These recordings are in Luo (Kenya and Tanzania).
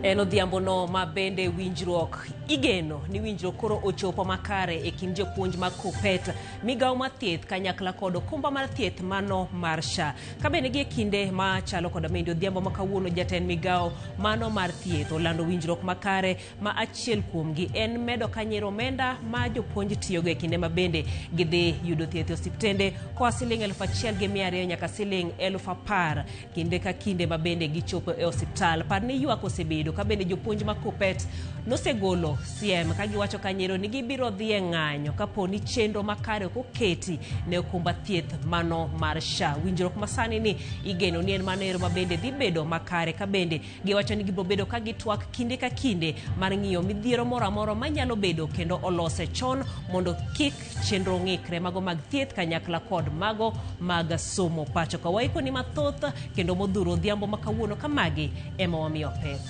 En odhiambono ma bende winjruok igeno ni winjruok koro ochopo makare e kind jopuonj mag Kuppet, migawo mar thieth kanyakla kod okumba mar thieth mano mar SHA. Ka bende gi e kinde machalo koda mendi odhiambo ma kawuono jatend migawo mano mar thieth olando winjruok makare ma achiel kuomgi en medo kanyero omenda ma jopuonj tiyogo e kinde ma bende gidhi yudo thieth e osiptende koa siling 1,200 nyaka siling 10,000 kinde ka kinde ma bende gichopo e osiptal. Par ni ywak osebedo ka bende jopuonj ma Kuppet nosegolo siem ka giwacho kanyero ni gibiro dhi e ng'anyo kapo ni chenro makare ok oketi ne okumba thieth mano mar SHA. Winjruok masani ni igeno ni en mano ero ma bende dhi bedo makare ka bende giwacho ni gibiro bedo ka gitwak kinde ka kinde mar ng'iyo midhiero moro amora manyalo bedo kendo olose chon mondo kik chenro ng'ikre mago mag thieth kanyakla kod mago mag somo pacho ka. Waikoni mathoth kendo modhuro odhiambo ma kawuono ka magi ema wamiyo pek.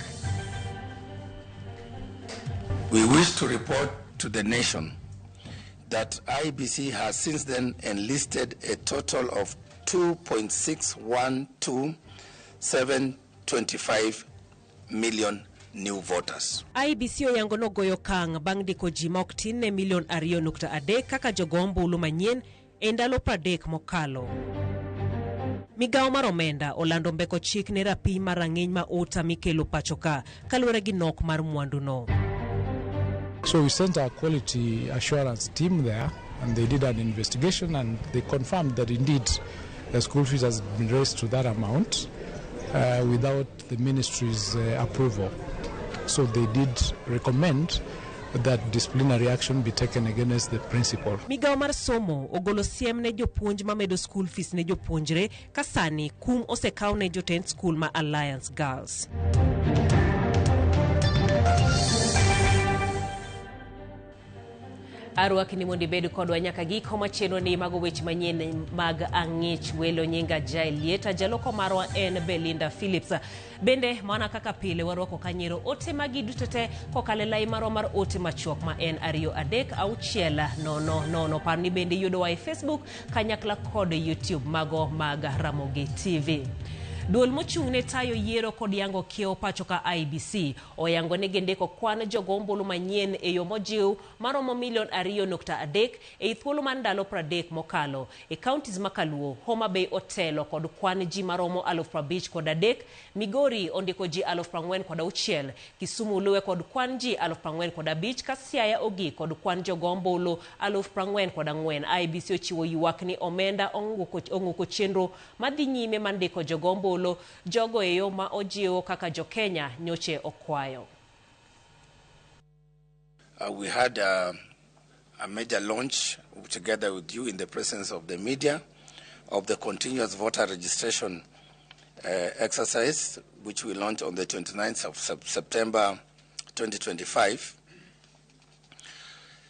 We wish to report to the nation that IEBC has since then enlisted a total of 2.612725 million new voters. IEBC oyango nogoyo okang' bang' ndiko ji ma ok tin ne milion 2.3 kaka jogo ombulu manyien e ndalo 30 mokalo. Migawo mar omenda olando mbeko chik ne rapim mar rang'iny ma uta mikelo pacho ka kaluwore gi nok mar mwanduno. So we sent our quality assurance team there and they did an investigation and they confirmed that indeed the school fees has been raised to that amount without the ministry's approval. So they did recommend that disciplinary action be taken against the principal. Migawo mar somo ogolo siem ne jopuonj mamedo school fees ne jopuonjre ka sani kum osekaw ne jotend skul ma Alliance Girls. Arwaki ni mondo ibed kodwa nyaka giko macheno ni mago weche manyien mag ang'ich welo. Nyinga Jael Lieta, jaloko marwa en Belinda Phillips. Bende mana kaka pile warwako kanyero ote magi duto te kokalo e lai marwa mar ote machuok ma en 2 3 6 0 0. Par ni bende iyudowa e Facebook kanyakla kod YouTube mago mag Ramogi TV. Duol mochung' ne tayo yiero kod yango kiewo pacho ka IEBC oyango ni gindiko kwan jogo ombulu manyien e yo mojiw maromo milion 2.3 ei thuolo mar ndalo 30 mokalo. E counties ma Kaluo, Homa Bay otelo kod kwan ji maromo 53,000, Migori ondiko ji 46,000, Kisumu luwe kod kwan ji 45,000 ka Siaya ogik kod kwan jogo ombulu 44,000. IEBC ochiwo ywak ni omenda ong'uko chenro madhi nyime mar ndiko jogo ombulu jogo e yo ma ojiwo kaka jo-Kenya nyoche okwayo. We had a major launch together with you in the presence of the media of the continuous voter registration exercise, which we launched on the 29th of September 2025.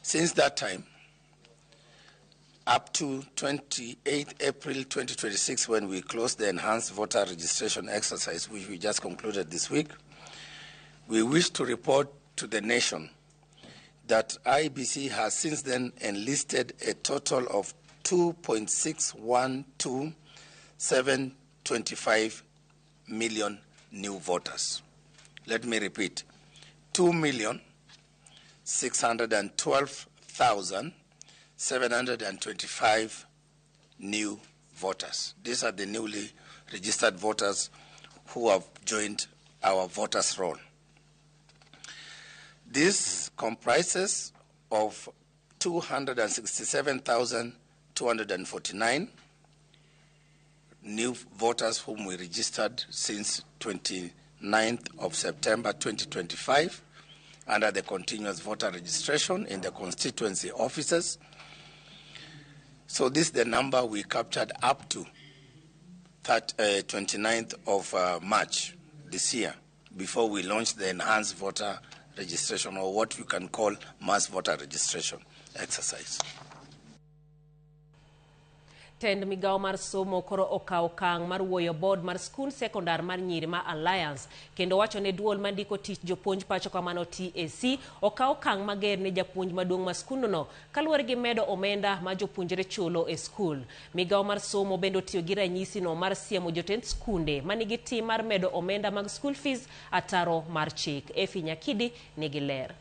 Since that time, up to 28 April 2026, when we closed the enhanced voter registration exercise, which we just concluded this week, we wish to report to the nation that IEBC has since then enlisted a total of 2.612725 million new voters. Let me repeat, 2,612,725 new voters. These are the newly registered voters who have joined our voters' roll. This comprises of 267,249 new voters whom we registered since 29th of September 2025 under the continuous voter registration in the constituency offices. So this is the number we captured up to 29th of March this year, before we launched the enhanced voter registration, or what you can call mass voter registration exercise. Tend migawo mar somo koro okawo okang' mar wuoyo board mar skund sekondar mar nyiri ma Alliance kendo wacho ne duol mandiko tich jopuonj pacho kamano TSC okaw okang' mager ne japuonj maduong' ma skundno kaluwore gi medo omenda ma jopuonjre chulo e skul. Migawo mar somo bende otiyo gi ranyisino mar siemo jotend skunde manigi tim mar medo omenda mag school fees ataro mar chik. Efi Nyakidi nigi ler.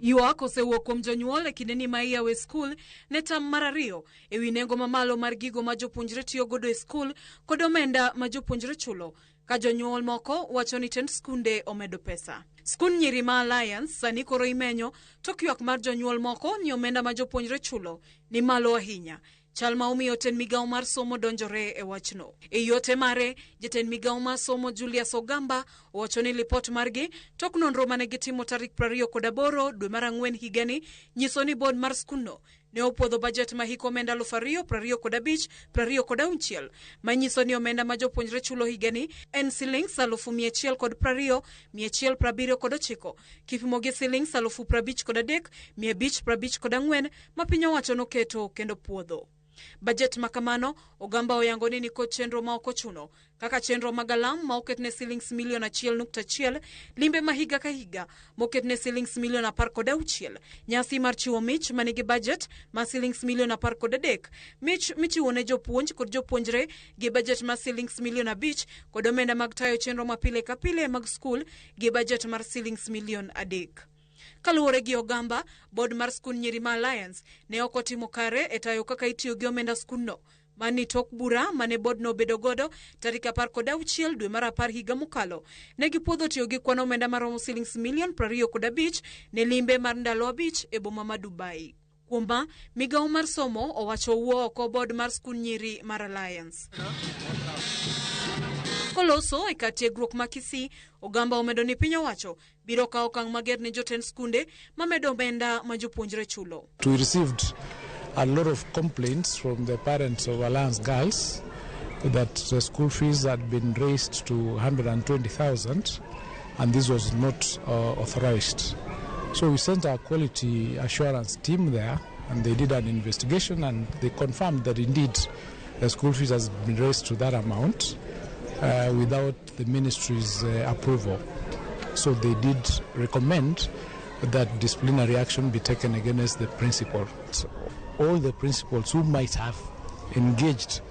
Ywak osewuok kuom jonyuol e kindeni ma iyawo e skul ne tam mar ariyo e wi nengo mamalo mar gigo ma jopuonjre tiyo godo e skul kod omenda ma jopuonjre chulo, ka jonyuol moko wacho ni tend skunde omedo pesa. Skund nyiri ma Alliance sani koro imenyo tok ywak mar jonyuol moko ni omenda ma jopuonjre chulo ni malo ahinya, chal ma omiyo tend migawo mar somo donjore e wachno. E yote mare, jatend migawo mar somo Julius Ogamba owacho ni lipot margi tok nonro mane gitimo tarik 28 dwe mar ang'wen higani nyiso ni board mar skundno ne opuodho bajet ma hik omenda 2025-26 manyiso ni omenda ma jopuonjre chulo higani en silings 120,179 kipimo gi silings 53,554 ma piny owacho noketo kendo puodho. Bajet ma kamano, Ogamba oyango ni nikod chenro ma ok ochuno kaka chenro mag alam ma oketne silings milion 1.1, limbe ma higa ka higa moketne silings milion 16, nyasi mar chiwo mich manigi bajet ma silings milion 13, mich michiwo ne jopuonj kod jopuonjre gi bajet mar silings milion 5 kod omenda mag tayo chenro ma pile ka pile mag skul gi bajet mar silings milion 3. Kaluwore gi Ogamba, board mar skund nyiri ma Alliance ne ok otimo kare e tayo kaka itiyo gi omenda skundno. Mani tok bura mane board no obedo godo tarik 16 dwe mar 10 higa mokalo. Ne gipuodho tiyo gi kwan omenda maromo silings milion 25 ne limbe mar ndalo 5 e boma ma Dubai. Kuom ma, migawo mar somo owacho wuo oko board mar skund nyiri mar Alliance. Koloso e kar tiegruok ma Kisii, Ogamba omedo ni piny owacho biro kawo okang' mager ne jotend skunde mamedo omenda ma jopuonjre chulo. We received a lot of complaints from the parents of Alliance Girls that the school fees had been raised to 120,000 and this was not authorized. So we sent our quality assurance team there and they did an investigation and they confirmed that indeed the school fees has been raised to that amount without the ministry's approval. So they did recommend that disciplinary action be taken against the principal. So all the principals who might have engaged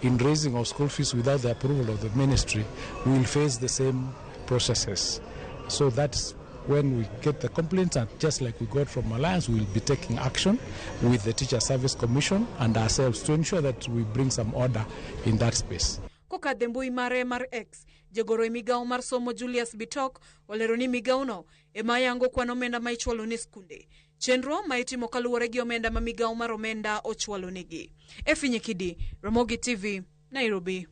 in raising of school fees without the approval of the ministry will face the same processes. So that's when we get the complaints, and just like we got from Alliance, we will be taking action with the Teacher Service Commission and ourselves to ensure that we bring some order in that space. Kokadhe mbui mare mar X, jagoro e migawo mar somo Julius Bitok olero ni migawono ema yango kwan omenda ma ichwalo ne skunde. Chenro ma itimo kaluwore gi omenda ma migawo mar omenda ochwalo negi. Efi Nyakidi, Ramogi TV, Nairobi.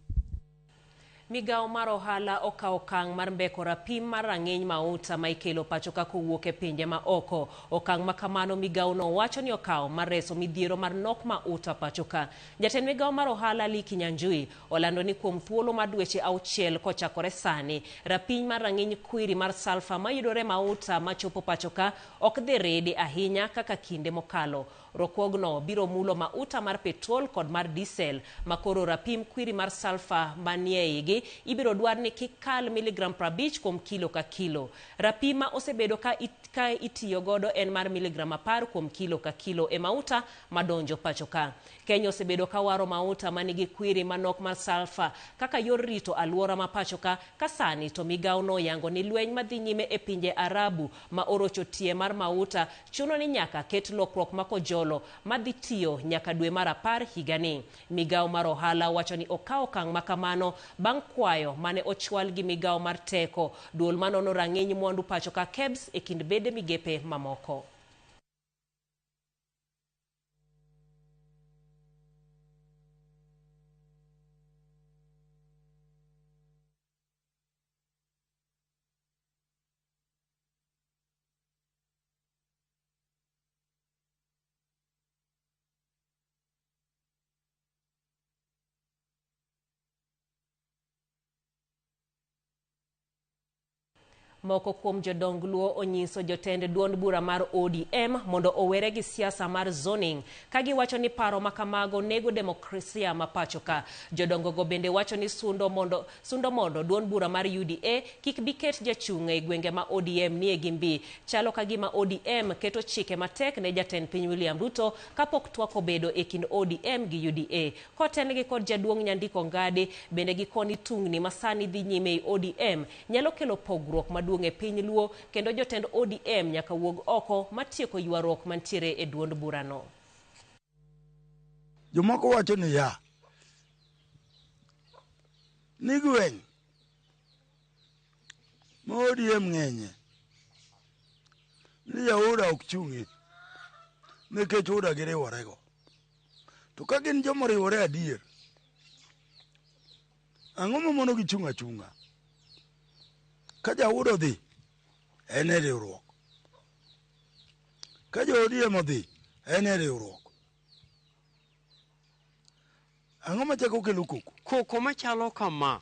Migawo mar ohala okawo okang' mar mbeko rapim mar rang'iny mauta ma ikelo pacho ka kowuok e pinje ma oko. Okang' ma kamano migawono wacho ni okawo mar reso midhiero mar nok mauta pacho ka. Jatend migawo mar ohala Lee Kinyanjui olando ni kuom thuolo mar dweche 6 kochakore sani, rapim mar rang'iny kwiri mar salfa mayudore mauta machopo pacho ka ok dhi ridi ahinya kaka kinde mokalo. Rokuogno biro mulo mauta mar petrol kod mar diesel makoro rapim kwiri mar salfa manie igi ibiro dwar ni kik kal miligram 50 kuom kilo ka kilo. Rapim ma osebedo ka itiyo godo en mar miligram 10 kuom kilo ka kilo e mauta madonjo pacho ka. Kenya osebedo ka waro mauta manigi kwiri manok mar salfa kaka yor rito aluora ma pacho ka sani to migawo no yango ni lweny madhi nyime e pinje Arabu ma orocho tie mar mauta chuno ni nyaka ket lokruok makojolo madhi tiyo nyaka dwe mar 10 higani. Migawo mar ohala wacho ni okawo okang' makamano bang' kwayo mane ochwal gi migawo mar teko duol manono rang'iny mwandu pacho ka KEBS e kind bede migepe mamoko. Moko kuom jodong Luo onyiso jotend duond bura mar ODM mondo owere gi siasa mar zoning ka giwacho ni paro ma kamago nego demokrasia ma pacho ka. Jodongo go bende wacho ni sundo mondo duond bura mar UDA kik bi ket jachung' e gwenge ma ODM nie gi mbi. Chalo ka gima ODM keto chike matek ne jatend piny William Ruto kapok twak obedo e kind ODM gi UDA. Koten-gi kod jaduong' Nyandiko Ngadi bende gikoni tungni ma sani dhi nyime e ODM nyalo kelo pogruok maduong' e piny Luo kendo jotend ODM nyaka wuog oko matieko ywaruok mantiere e duond burano. Jomoko wacho ni ya ni gweng' ma ODM ng'enye ni jaoda ok chung'e nikech oda giriworego. To ka gin joma oriwore adier, ang'o mamono gichung' achung'a? Ka jaoda odhi, en e riwruok. Ka jo ODM odhi, en e riwruok. Ang'o machako kelo koko? Koko machalo kama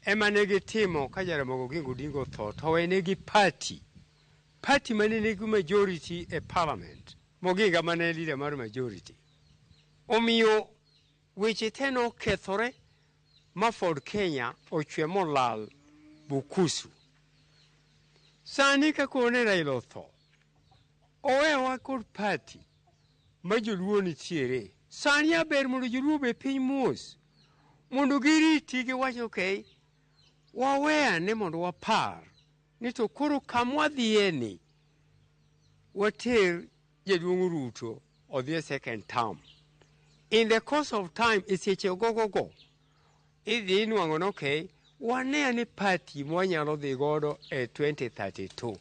ema ne gitimo ka Jaramogi Oginga Odinga otho to wenegi party. Party mane nigi majority e parliament. Moginga mane leader mar majority. Omiyo weche te nokethore ma Ford Kenya ochwe molal Bukusu. Sani ka kone Raila otho, owewa kod party ma joluo nitiere. Sani aber mondo joluo obed piny mos, mondo giriti giwach okay, waweyane mondo wapar ni to koro kamwadhiye ni water jaduong' Ruto odhi e second term. In the course of time, e seche gogogo, idhi inwang'o ni okay, wane ane party mwanyalo dhi godo e 2032.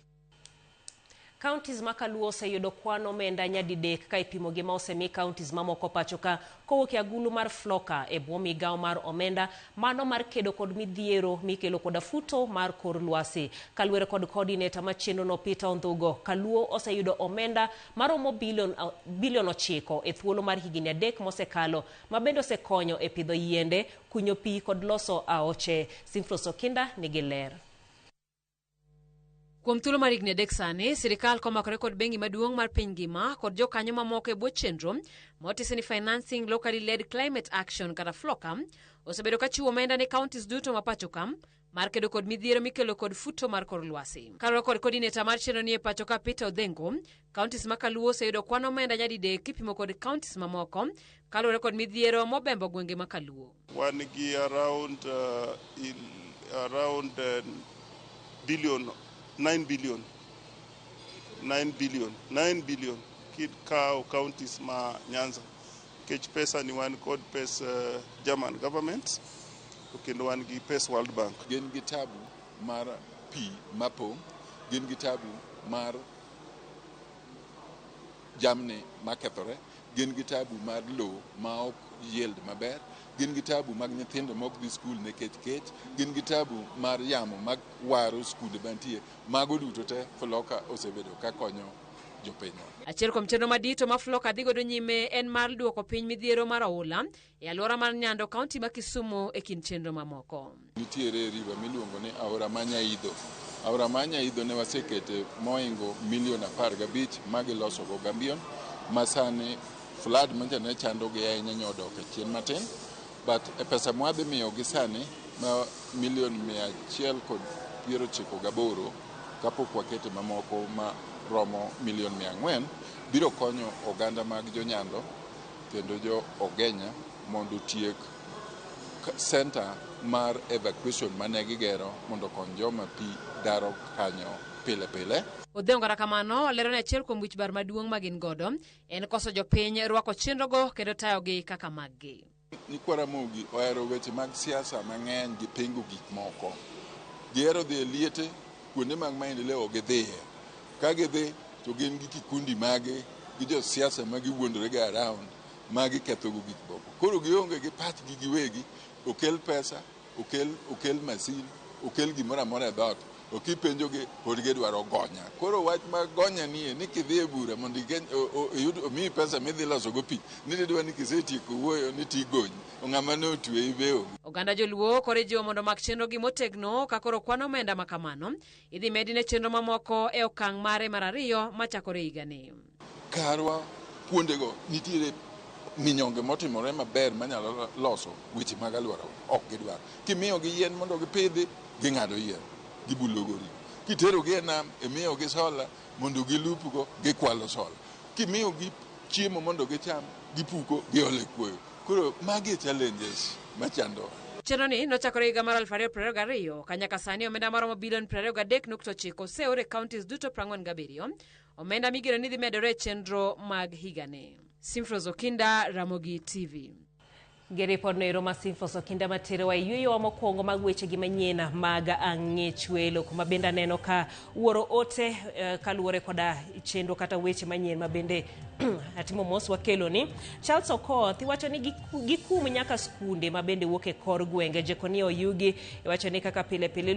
Counties ma Kaluo oseyudo kwan omenda nyadidek ka ipimo gi ma osemi counties mamoko pacho ka kowuok e agulu mar Floka e bwo migawo mar omenda mano mar kedo kod midhiero mikelo koda futo mar kor lwasi. Kaluwore kod coordinator ma chenro no Peter Ondhugo, Kaluo oseyudo omenda maromo bilion 9 e thuolo mar higni 3 mosekalo ma bende osekonyo e pidho yiende, kunyo pi kod loso aoche. Simfros Okinda nigi ler. Kuom thuolo mar higni 3 sani, sirikal komakore kod bengi maduong' mar piny ngima kod jokanyo mamoko e bwo chenro motisi ni Financing Locally Led Climate Action kata FLOCA osebedo ka chiwo omenda ne counties duto ma pacho ka mar kedo kod midhiero mikelo kod futo mar kor lwasi. Kaluwore kod coordinator mar chenro ni e pacho ka Peter Odhengo, counties ma Kaluo oseyudo kwan omenda nyadidek kipimo kod counties mamoko kaluwore kod midhiero mobembo gwenge ma Kaluo. Wan gi around billion 9 billion 9 billion 9 billion kid kawo counties ma Nyanza kech pesa ni wan kod pes German government to kendo wan gi pes World Bank. Gin gi tabu mar pi mapong', gin gi tabu mar jamni makethore, gin gi tabu mar lowo ma ok yield maber, gin gi tabu mag nyithindo ma ok dhi skul nikech kech, gin gi tabu mar yamo mag waro skunde mantie. Mago duto te Floka osebedo ka konyo jopinywa. Achiel kuom chenro madito ma Floka dhi godo nyime en mar duoko piny midhiero mar oula e alwora mar Nyando, kaunti ma Kisumu e kind chenro mamoko. Nitiere river miluongo ni aora ma Nyaidho. Aora ma Nyaidho ne wasekete moingo milion 15 magilosogo Gambion, ma sani flood mancha ne chandogi ahinya nyodok e chien matin, but e pesa mwadhi miyogi sani ma milion 198 kapok wakete mamoko ma romo milion 400 biro konyo oganda mag jo Nyando kendo jo Ogenya mondo otiek center mar evacuation mane gigero mondo okony joma pi daro kanyo pile pile. Odhengo kata kamano lero ni achiel kuom wich bar maduong' ma gin godo en koso jopiny rwako chenrogo kendo tayogi kaka maggi. Nyikwa Ramogi ohero weche mag siasa mang'eny gi pingo gik moko. Gihero dhi e liete kuonde mag maendeleo gidhiye. Ka gidhi to gin gi kikundi mage gi josiasa ma giwuondore go around ma gikethogo gik moko. Koro gionge gi pachgi giwegi, okel pesa, okel masin, okel gimoro amora e dhoot, To kipenjogi pod gidwaro gonya. Koro wach mag gonya nie ni kidhi e bura mondo iyud omiyi pesa midhi losogo pi, ni didwa ni kisetieko wuoyo ni tigonyi. Ng'ama ne otweyi be onge. Oganda joluo koro ijiwo mondo omak chenrogi motegno ka koro kwan omenda ma kamano idhi medi ne chenro mamoko e okang' mare mar ariyo machakore higani. Karwa kuondego nitiere minyonge motimore maber manyalo loso weche mag alworawa, ok gidwar. Kimiyogi yien mondo gipidhi, ging'ado yien, gibulo gori. Kiterogi e nam, imiyogi sola mondo gilupgo, gikwalo sola. Kimiyogi chiemo mondo gicham, gipuko, giolo e kuoyo. Koro magi e challenges machandowa. Chenroni nochakore higa mar 2022 ka nyaka sani omenda maromo bilion 23.9 oseor e counties duto 47, omenda migeno ni dhi medore e chenro mag higani. Simfros Okinda, Ramogi TV. Gi ripodno ero ma Simfros Okinda materowa e yueyowa mokwongo mag wechegi manyien mag ang'ech welo, kuma bende aneno ka wuoro ote kaluwore koda chenro kata weche manyien ma bende atimo mos wakeloni. Charles Okoth iwacho ni gikum nyaka skunde ma bende wuok e kor gwenge. Jekonia Oyugi iwacho ni kaka pile pile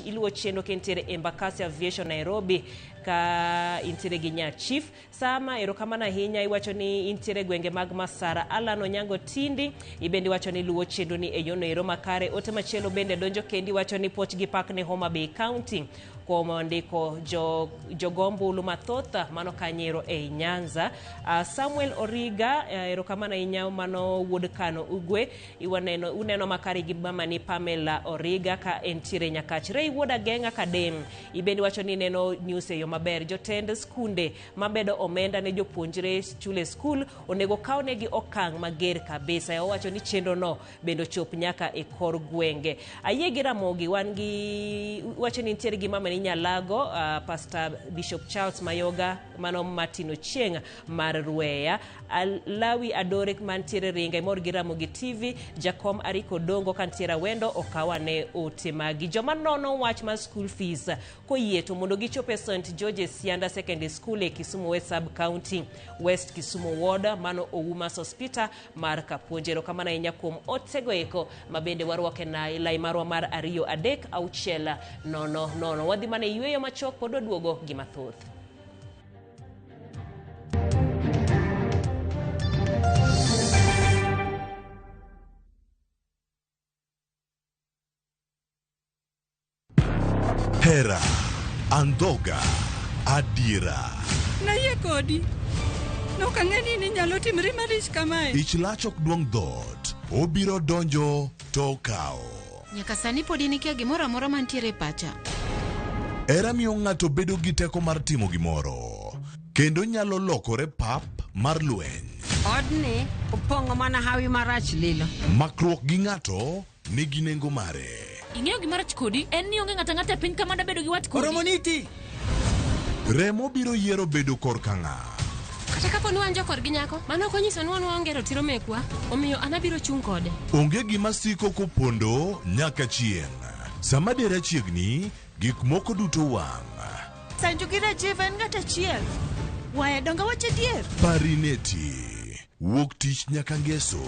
iluwo chenro ka intiere Embakasi Aviation Nairobi ka intiere gi nya chief. Sama erokamano ahinya iwacho ni intiere gwenge mag Masara. Alan Onyango Tindi ibende iwacho ni luwo chenro ni e yono ero makare. Ote machielo bende donjo kendi iwacho ni puoch gi pak ne Homa Bay County kuom ndiko jogo ombulu mathoth mano kanyero ei Nyanza. Samuel Origa erokamano ahinya mano wuod Kano Ugwe iwaneno uneno makare gi mama ni Pamela Origa ka entiere Nyakach. Ray wuod Ageng'a Kadem ibende iwacho ni neno news e yo maber. Jotend skunde mabedo omenda ne jopuonjre chule skul onego kawnegi okang' mager kabisa. Owacho ni chenro no bende ochop nyaka e kor gwenge. Ayie gi Ramogi wan gi wacho ni nitiere gi mama ni Nyalago, Pastor Bishop Charles Mayoga mano Martin Ochieng' mar Rweya, Lawi Adore mantiere Ringa imor gi Ramogi TV, Jakom Ariko Dongo kantiere Awendo okawane ote magi. Joma nono wach mar school fees koyie to mondo gichop e St George's Sianda Secondary School e Kisumu West Sub County, West Kisumu Ward, mano Oumas Hospital mar Kapuonj. Erokamano ahinya kuom otego eko ma bende warwake na lai marwa mar 2 3 6 0 0. Wadhi mana e yueyo machuok pod waduogo gi mathoth. Hera, andhoga, adiera. Nayie kodi. Nok ang'e ni ninyalo timri malich kamae. Ich lach ok duong' dhoot, obiro donjo to okawo. Nyaka sani pod in ikia gimoro amora mantiere e pacha. Hera miyo ng'ato bedo gi teko mar timo gimoro, kendo nyalo lokore pap mar lweny. Odni opong'o mana hawi marach lilo. Makruok gi ng'ato nigi nengo mare. Ing'eyo gima rach kodi en ni onge ng'ato ang'ata e piny ka mada bedo gi wat kodi. Oromo niti. Remo biro yiero bedo korka ng'a. Kata kapo ni wan jokorgi nyako, mano ok onyiso ni wan waonge ratiro mekwa, omiyo an abiro chung' kode. Onge gima siko kopondo nyaka chieng'. Sama dera chiegni, gik moko duto wang'. Sanju gi Rajiv en ng'at achiel. Waya donge wach adier? Parineti. Wuok tich nyaka ngeso.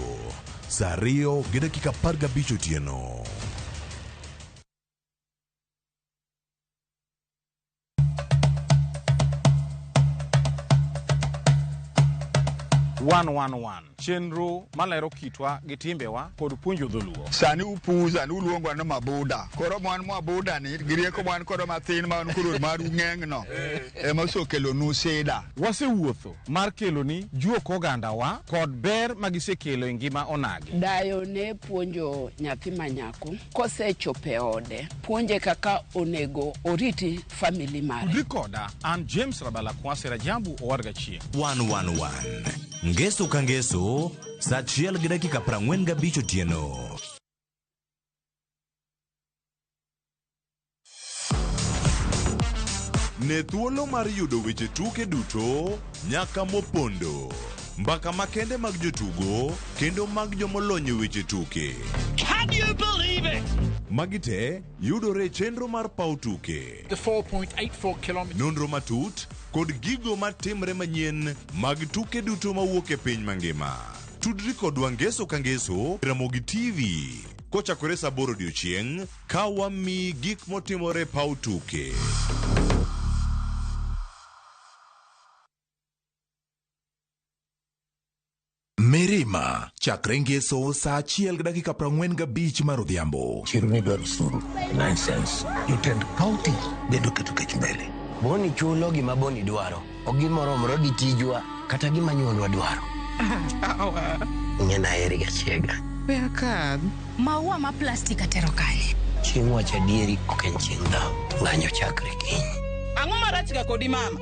Saa 2:15 otieno. One one one. Chenro malero kitwa gi timbewa kod puonjo dholuo. Sani upuza ni uluongwa ni mabuda. Koro mwan mwabuda ni gi rieko mwan kodo mathin ma wan koro maru ng'eng no ema osekelonu sida. Wasewuotho mar keloni juok ogandawa kod ber magisekelo e ngima onagi. Dayo ne puonjo nyathi ma nyako kosechopo e ode, puonje kaka onego oriti family mare. Tudri koda an James Rabala Kwasi Rajabu Owadga Chieng'. 111. Ngeso ka ngeso, saa 1:45 otieno. Ne thuolo mar yudo weche tuke duto nyaka mopondo. Mbaka makende mag jotugo kendo mag jomolony e weche tuke. Can you believe it? Magi te yudore e chenro mar paw tuke. The 4.84 kilometers. Nonro matut kod gigo matimre manyien mag tuke duto mawuok e piny mangima. Tudri kodwa ngeso ka ngeso Ramogi TV. Kochakore sa 8 odiechieng' ka wamiyi gik motimore paw tuke. Mirima chakre ngeso saa 1:45 mar odhiambo. Chiro ni dwaro osuru. Nonsense. Jotend county bende oketo kech mbele. Boni chulo gima Boni dwaro. Ok gimoromore gi tijwa kata gima nyuolwa dwaro. Ing'e aheri gachiega. We akadh. Maua ma plastik atero kanye? Chieng' wacho adieri ok en chieng' dhaw. Ng'anyo chakre kiny. Ang'o marach ga kodi mama?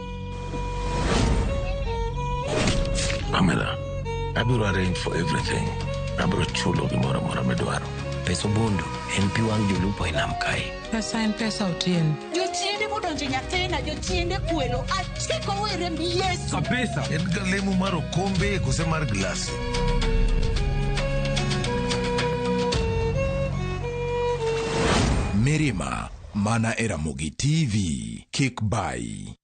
Pamela, abiro arrange for everything. Abiro chulo gimoro amora midwaro. Pesa obondo en pi wang' jolupo e nam kae. Pesa en pesa Otieno. Jochiende modonjo nyathina, jochiende kwelo, achiko were mi Yesu. Kabisa. En ga lemo mar okombe kose mar glasi. Mirima mana e Ramogi TV. Kik bai.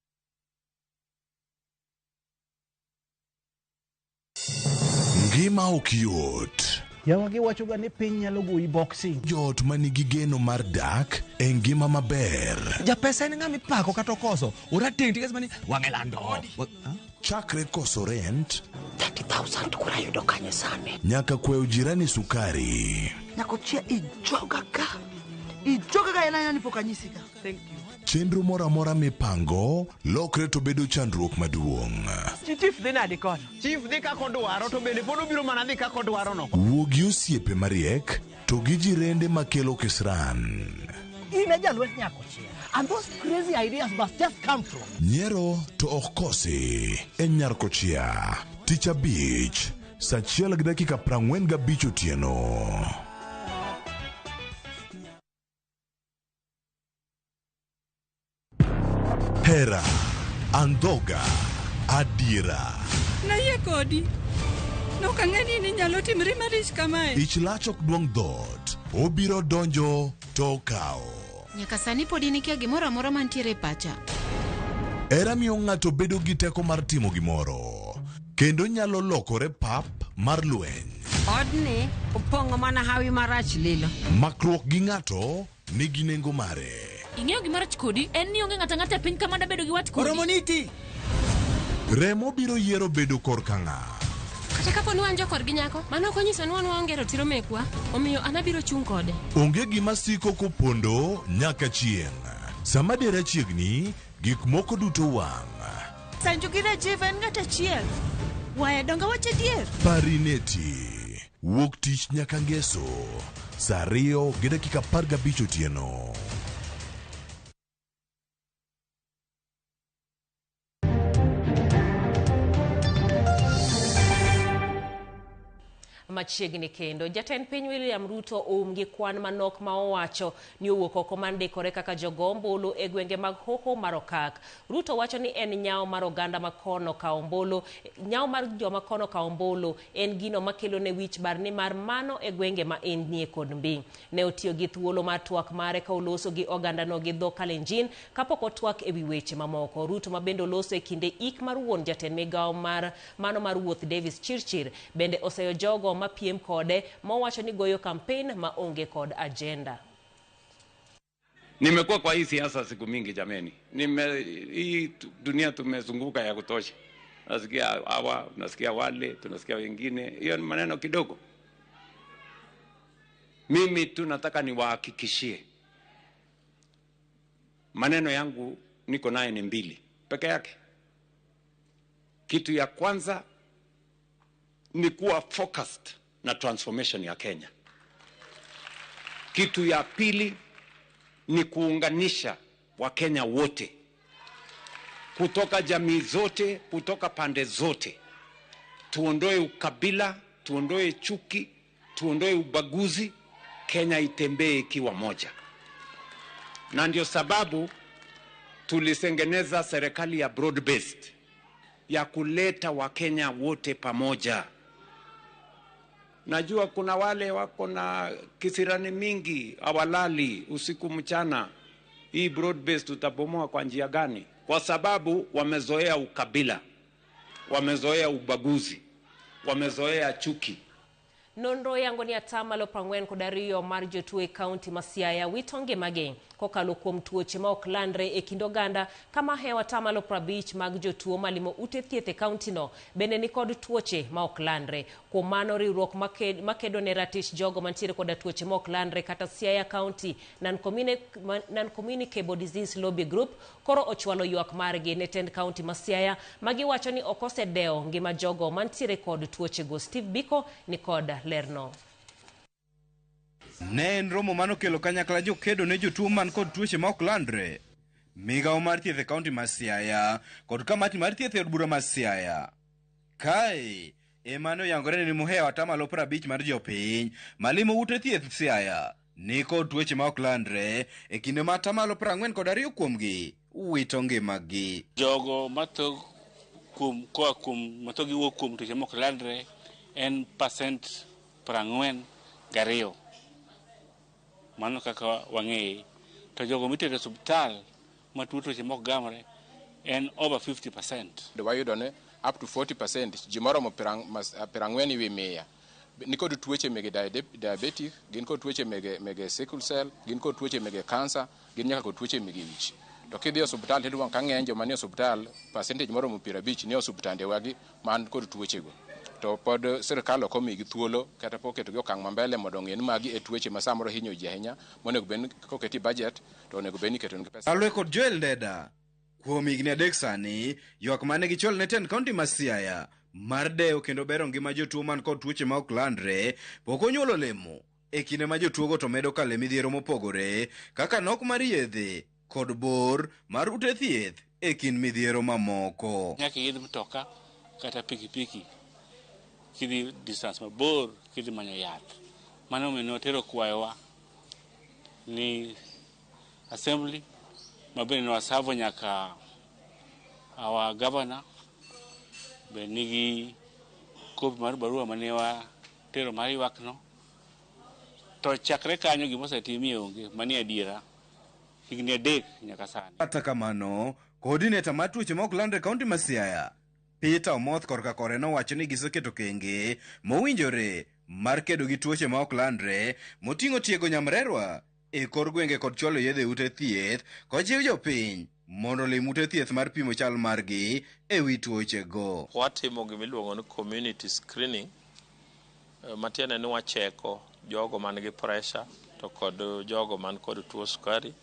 Ngima ok yot. Yawa giwachoga ni piny nyalo goyi boxing. Joot ma nigi geno mar dak e ngima maber. Japesa en ng'ama ipako kata okoso. Orateng' tikes mani wang'e lando. Chakre koso rent 30,000 koro ayudo kanye sani? Nyaka kwayo jirani sukari. Nyakochia ijoga ka. Ijoga ka en aina ni pok anyisi ka. Thank you. Chenro moro amora mipango lokre to bedo chandruok maduong'. Chief dhi nadi kono? Chief dhi kaka odwaro to bende pod obiro mana dhi kaka odwaro no. Wuo gi osiepe mariek to gi jirende makelo kisran. In e jalwet Nyakochia. And those crazy ideas must just come from. Nyiero to ok kosi e Nyarkochia. Tich abich saa 1:45 otieno. Hera, andhoga, adiera. Nayie kodi. Nok ang'e ni inyalo timri marich kamae. Ich lach ok duong' dhoot. Obiro donjo to okawo. Nyaka sani podi nikia gimoro amora mantiere e pacha. Hera miyo ng'ato bedo gi teko mar timo gimoro. Kendo nyalo lokore pap mar lweny. Odni opong'o mana hawi marach lilo. Makruok gi ng'ato nigi nengo mare. Ing'eyo gima rach kodi en ni onge ng'ato ang'ata e piny ka mada bedo gi wat kodi. Oromo niti. Remo biro yiero bedo korka ng'a. Kata kapo ni wan jokorgi nyako, mano ok onyiso ni wan waonge ratiro mekwa, omiyo an abiro chung' kode. Onge gima siko kopondo nyaka chieng'. Sama dera chiegni, gik moko duto wang'. Sanju gi Rajiv en ng'at achiel. Waya donga wach adier. Parineti. Wuok tich nyaka ngeso. Saa 2:15 otieno. Machiegni kendo jatend piny William Ruto oum gi kwan manok ma owacho ni owuok oko mar ndikore kaka jogo ombulu e gwenge mag Hoho mar Okak. Ruto wacho ni en nyawo mar oganda makono kawo ombulu, nyawo mar joma kono kawo ombulu en gino makelo ne wich bar nimar mano e gwenge ma ennie kod mbi. Ne otiyo gi thuolo mar twak mare ka oloso gi ogandano gi dho Kalenjin kapok otwak ewi weche mamoko. Ruto ma bende oloso e kinde ik mar wuon jatend migawo mar mano mar wuoth Davis Chirchir bende oseyo jogo ma piem kode mowacho ni goyo campaign ma onge kod agenda. Nimekuwa kwa hii siasa siku mingi jameni. Hii dunia tumezunguka ya kutosha. Nasikia hawa, nasikia wale, tunasikia wengine. Hiyo ni maneno kidogo. Mimi tu nataka niwahakikishie. Maneno yangu niko naye ni mbili peke yake. Kitu ya kwanza ni kuwa focused na transformation ya Kenya. Kitu ya pili ni kuunganisha Wakenya wote kutoka jamii zote, kutoka pande zote. Tuondoe ukabila, tuondoe chuki, tuondoe ubaguzi. Kenya itembee ikiwa moja. Na ndio sababu tulisengeneza serikali ya broad based ya kuleta Wakenya wote pamoja. Najua kuna wale wako na kisirani mingi, hawalali usiku mchana. Hii broad based tutabomoa kwa njia gani? Kwa sababu wamezoea ukabila, wamezoea ubaguzi, wamezoea chuki. Nonro yango ni atamalo 42 mar jotuo e kaunti ma Siaya wito ngimagi kokalo kuom tuoche ma ok landre e kind oganda, kama hewo atamalo 50 mag jotuo malimo ute thieth e kauntino bende nikod tuoche ma ok landre. Kuom mano, riwruok makedo ne ratich jogo mantiere koda tuoche ma ok landre kata Siaya County Non-Communicable Disease Lobby Group koro ochwalo ywak margi ne tend kaunti ma Siaya magiwacho ni ok osedewo ngima jogo mantiere kod tuochego. Steve Biko ni kod lerno. Ne en romo manokelo kanyakla jokedo ne jotuo man kod tuoche ma ok landre, migawo mar thieth e kaunti ma Siaya kod kamati mar thieth e od bura ma Siaya. Kae ema ne oyangore ni mohewo atamalo 50 mar jopiny malimo ute thieth Siaya ni kod tuoche ma ok landre, e kinde ma atamalo 42 kuomgi wito ngimagi. Jogo matho kuom koa kuom matho giwuok kuom tuoche ma ok landre en percent 42. Mano kaka wang'eye. To jogo mitero e osiptal matuo tuoche mok gamre en over 50%. Wayudo ni up to 40% ji moromo 40 ewi 100 nikod tuoche mege diabetic, gin kod tuoche mege sickle cell, gin kod tuoche mege cancer, gin nyaka kod tuoche mege wich. To kidhi e osiptal tiyudo ka ng'eny joma nie osiptal, percentage moromo 50 nie osiptandewagi man kod tuochego. To pod sirkal ok omigi thuolo kata pok oketogi okang' mambele mondo ong'e ni magi e tuoche ma samoro hinyo ji ahinya, monego bed ni koketi budget to onego bed ni iketonegi pesa. Alwe kod Joel Ndeda kuom higni 3 sani, ywak mane gichwalo ne tend kaunti ma Siaya mar dewo kendo bero ngima jotuo man kod tuoche ma ok landre pok onyuolo olemo e kinde ma jotuogo to medo kalo e midhiero mopogore kaka nok mar yedhe kod bor mar ute thieth e kind midhiero mamoko. Nyaka iidh mtoka kata pikipiki kidhi distance mabor kidhi manyo yath. Mano omiyo ne watero kwayowa ni assembly ma bende ne wasavo nyaka our governor be nigi kopi mar barua mane watero mar ywakno. To chakre kanyo gima osetimie onge, mani adiera. Higni 3 nyaka sani. Kata kamano, coordinator mar tuoche ma ok landre e kaunti ma Siaya, Peter Omoth korka kore nowacho ni giseketo okenge mowinjore mar kedo gi tuoche ma ok landre moting'o tiego nyamrerwa e kor gwenge kod chwalo yedhe ute thieth kojiw jopiny mondo olim ute thieth mar pimo chal margi e wi tuochego. Watimo gima iluongo ni community screening, matiende ni wacheko jogo man gi pressure to kod jogo man kod tuo sukari.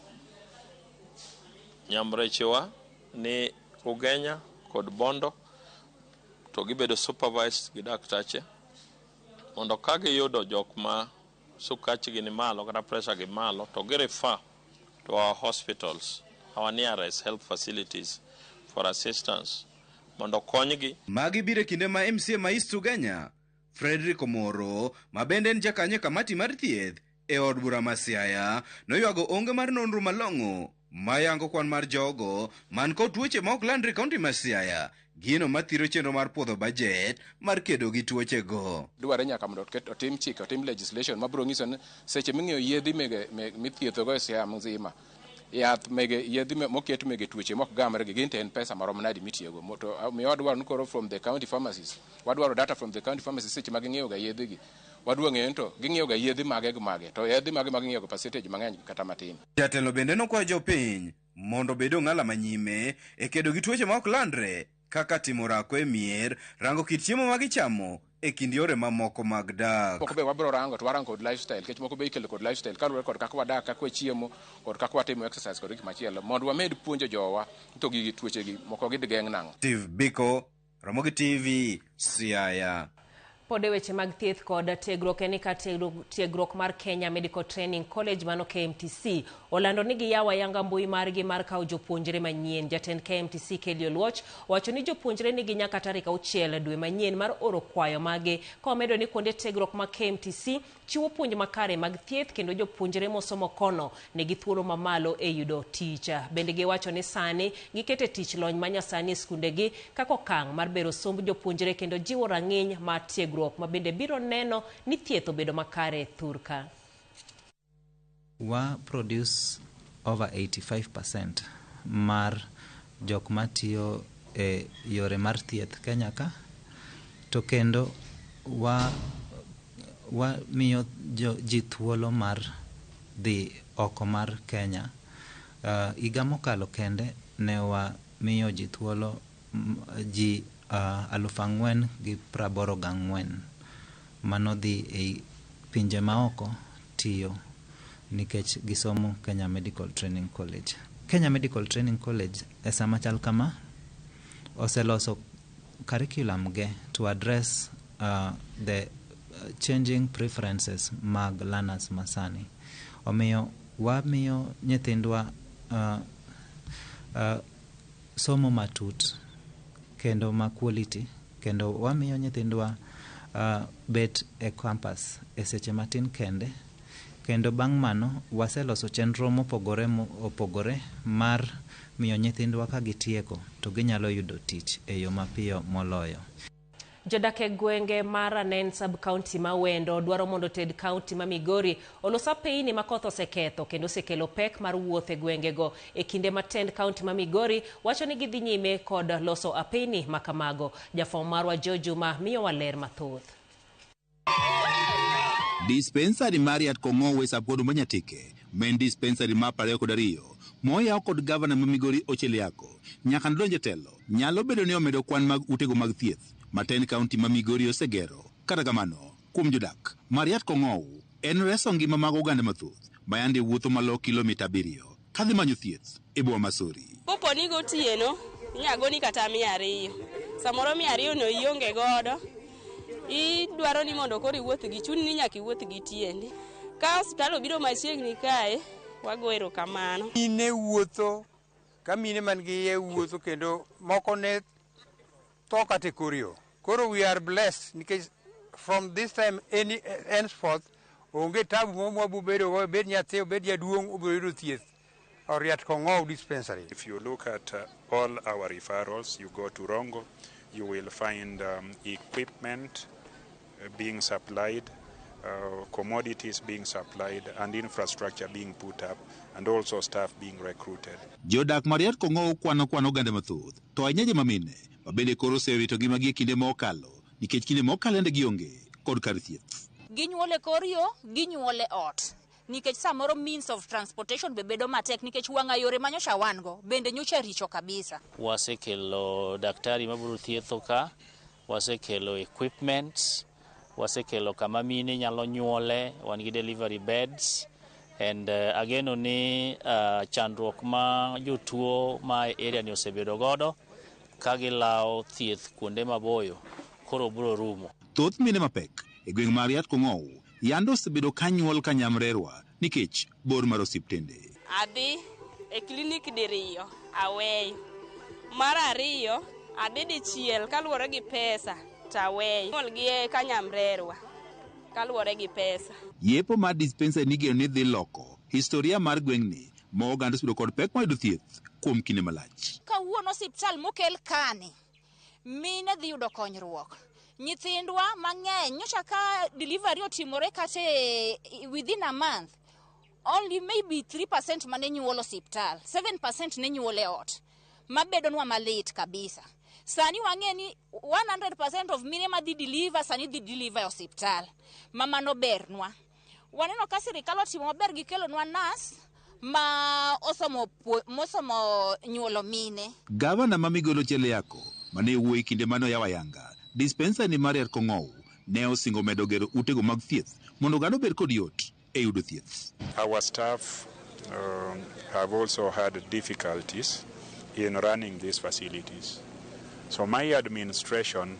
Nyamrechewa ni Ugenya kod Bondo to gibedo supervised gi daktache mondo ka giyudo jok ma sukachgi ni malo kata pressure gi malo to gi refer to our hospitals, our nearest health facilities for assistance mondo konygi. Magi biro e kinde ma MCA ma East Ugenya, Frederick Omoro, ma bende en jakanyo e kamati mar thieth e od bura ma Siaya, noywago onge mar nonro malong'o mayango kwan mar jogo man kod tuoche ma ok landre e kaunti ma Siaya, gino mathiro chenro mar puodho budget mar kedo gi tuochego. Dwarre nyaka mondo otim chike, otim legislation mabiro nyiso ni seche ming'iyo yedhi mege mithiethogo e Siaya mzima, yath mege yedhi moket mege tuoche mok gamre gi gin to en pesa marom nadi mitiyogo. To miyo wadwaro ni koro from the county pharmacies, wadwaro data from the county pharmacies seche ma ging'iewo ga yedhi gi. Wadwa ng'eyo ni to ging'iewo ga yedhi mage gi mage, to yedhi mage ma ging'iewo go percentage mang'eny kata matin. Jatelo bende nokwayo jopiny mondo obed ong'ala manyime e kedo gi tuoche ma ok landre kaka timo orako e mier, rango kit chiemo ma gichamo e kind yore mamoko mag dak. Moko be wabiro rango to warango kod lifestyle, nikech moko be ikelo kod lifestyle kaluwore kod kaka wadak, kaka wachiemo, kod kaka watimo exercise kod gik machielo, mondo wamed puonjo jowa to gigi tuoche gi moko gidgeng' nang'o. Steve Biko, Ramogi TV, Siaya. Pod e weche mag thieth kod tiegruok en ni ka tiegruok mar Kenya Medical Training College mano KMTC olando ni giyawo ayanga mbui margi mar kawo jopuonjre manyien. Jatend KMTC Kelly Oluoch wacho ni jopuonjre nigi nyaka tarik 6 dwe manyien mar oro kwayo mage, ka omedo ni kuonde tiegruok mag KMTC chiwo puonj makare mag thieth kendo jopuonjre mosomo kono nigi thuolo mamalo e yudo tich. Bende giwacho ni sani gikete tich lony manyasani e skundegi kaka okang' mar bero somb jopuonjre kendo jiwo rang'iny mar tiegruok ma bende biro neno ni thieth obedo makare thurka. Wa produce over 85% mar jok matiyo e yore mar thieth Kenya ka, to kendo Wamiyo ji thuolo mar dhi oko mar Kenya. Higa mokalo kende ne wamiyo ji thuolo ji 4,084 manodhi e pinje maoko tiyo nikech gisomo Kenya Medical Training College. Kenya Medical Training College e sama chal kama oseloso curriculum ge to address the changing preferences mag learners masani. Omiyo wamiyo nyithindwa somo matut kendo ma quality, kendo wamiyo nyithindwa bet e campus e seche matin kende, kendo bang' mano waseloso chenro mopogore opogore mar miyo nyithindwa ka gitieko to ginyalo yudo tich e yo mapiyo moloyo. Jodak e gwenge mar Anen sub-county ma Wendo dwaro mondo ted county ma Migori olos apeyni ma koth oseketho kendo osekelo pek mar wuoth e gwengego e kinde ma tend county ma Migori wacho ni gidhi nyime kod loso apeyni ma kamago. Jafwambo marwa Joe Juma miyowa ler mathoth. Dispensary mar Riat Kong'owe sub-county ma Nyatike ma en dispensary mar 22 moyaw kod gavana ma Migori Ochiel Yako nyaka nodonj e telo nyalo bedo ni omedo kwan mag utego mag thieth ma tend kaunti ma Migori osegero. Kata kamano, kuom jodak, Mariat Kong'ow en reso ngima mag oganda mathoth ma yande wuotho malo kilomita 7 kadhi manyo thieth e boma ma Sori. Kopo ni gotieno, inyagoni kata 200. Samoro 200 no ionge godo. Idwaro ni mondo koro iwuoth gi chuni ni nyaka iwuoth gi tiendi. Ka osiptal obiro machiegni kae, wago erokamano. Mine wuotho, ka mine man gi iye wuotho kendo moko ne tho kata e kor yo. Koro we are blessed nikech from this time any henceforth onge tabu moro mwabiro bedo go, obed nyathi obed jaduong' obiro yudo thieth Oriat Kong'ow dispensary. If you look at all our referrals, you go to Rongo, you will find equipment being supplied, commodities being supplied, and infrastructure being put up, and also staff being recruited. Jodak Mariat Kong'ow kwano kwan oganda mathoth to ahinya joma mine ma bende koro osewito ngimagi e kinde mokalo nikech kinde mokalo yande gionge kod kar thieth. Ginyuol e kor yo, ginyuol e ot. Nikech samoro means of transportation be bedo matek nikech wang'a yore manyocha wan go bende nyocha richo kabisa. Wasekelo daktari mabiro thietho ka, wasekelo equipment, wasekelo kama mine nyalo nyuole, wan gi delivery beds and ageno ni chandruok ma jotuo ma e area ni osebedo godo ka gilawo thieth kuonde maboyo koro biro rumo. Thoth mine mapek e gweng' mar Riat Kong'ow yande osebedo ka nyuol ka nyamrerwa nikech bor mar osiptende. Adhi e klinik diriyo aweyo. Mar ariyo adhi dichiel kaluwore gi pesa to aweyo. Nyuol gi e kanyamrerwa kaluwore gi pesa. Yepo mar dispensary nigeno ni dhi loko historia mar gweng'ni ma oganda osebedo kod pek mar yudo thieth kuom kinde malach. Kawuono osiptal mokel kani, mine dhi yudo konyruok. Nyithindwa mang'eny nyocha ka delivery otimore kata within a month, only maybe 3% mane nyuol osiptal, 7% ne nyuol e ot. Mabedonwa malit kabisa. Sani wang'e ni 100% of mine madhi deliver sani dhi deliver e osiptal. Ma mano bernwa. Waneno ka sirikal otimo maber gi kelonwa nurse ma osomo mosomo nyuolo mine. Gavana ma Migori Ochiel Yako mane wuoyi kinde mane oyawo ayanga dispensary mar Riat Kong'ow ne osingo medo gero utego mag thieth mondo oganda obed kod yot e yudo thieth. Our staff have also had difficulties in running these facilities. So my administration,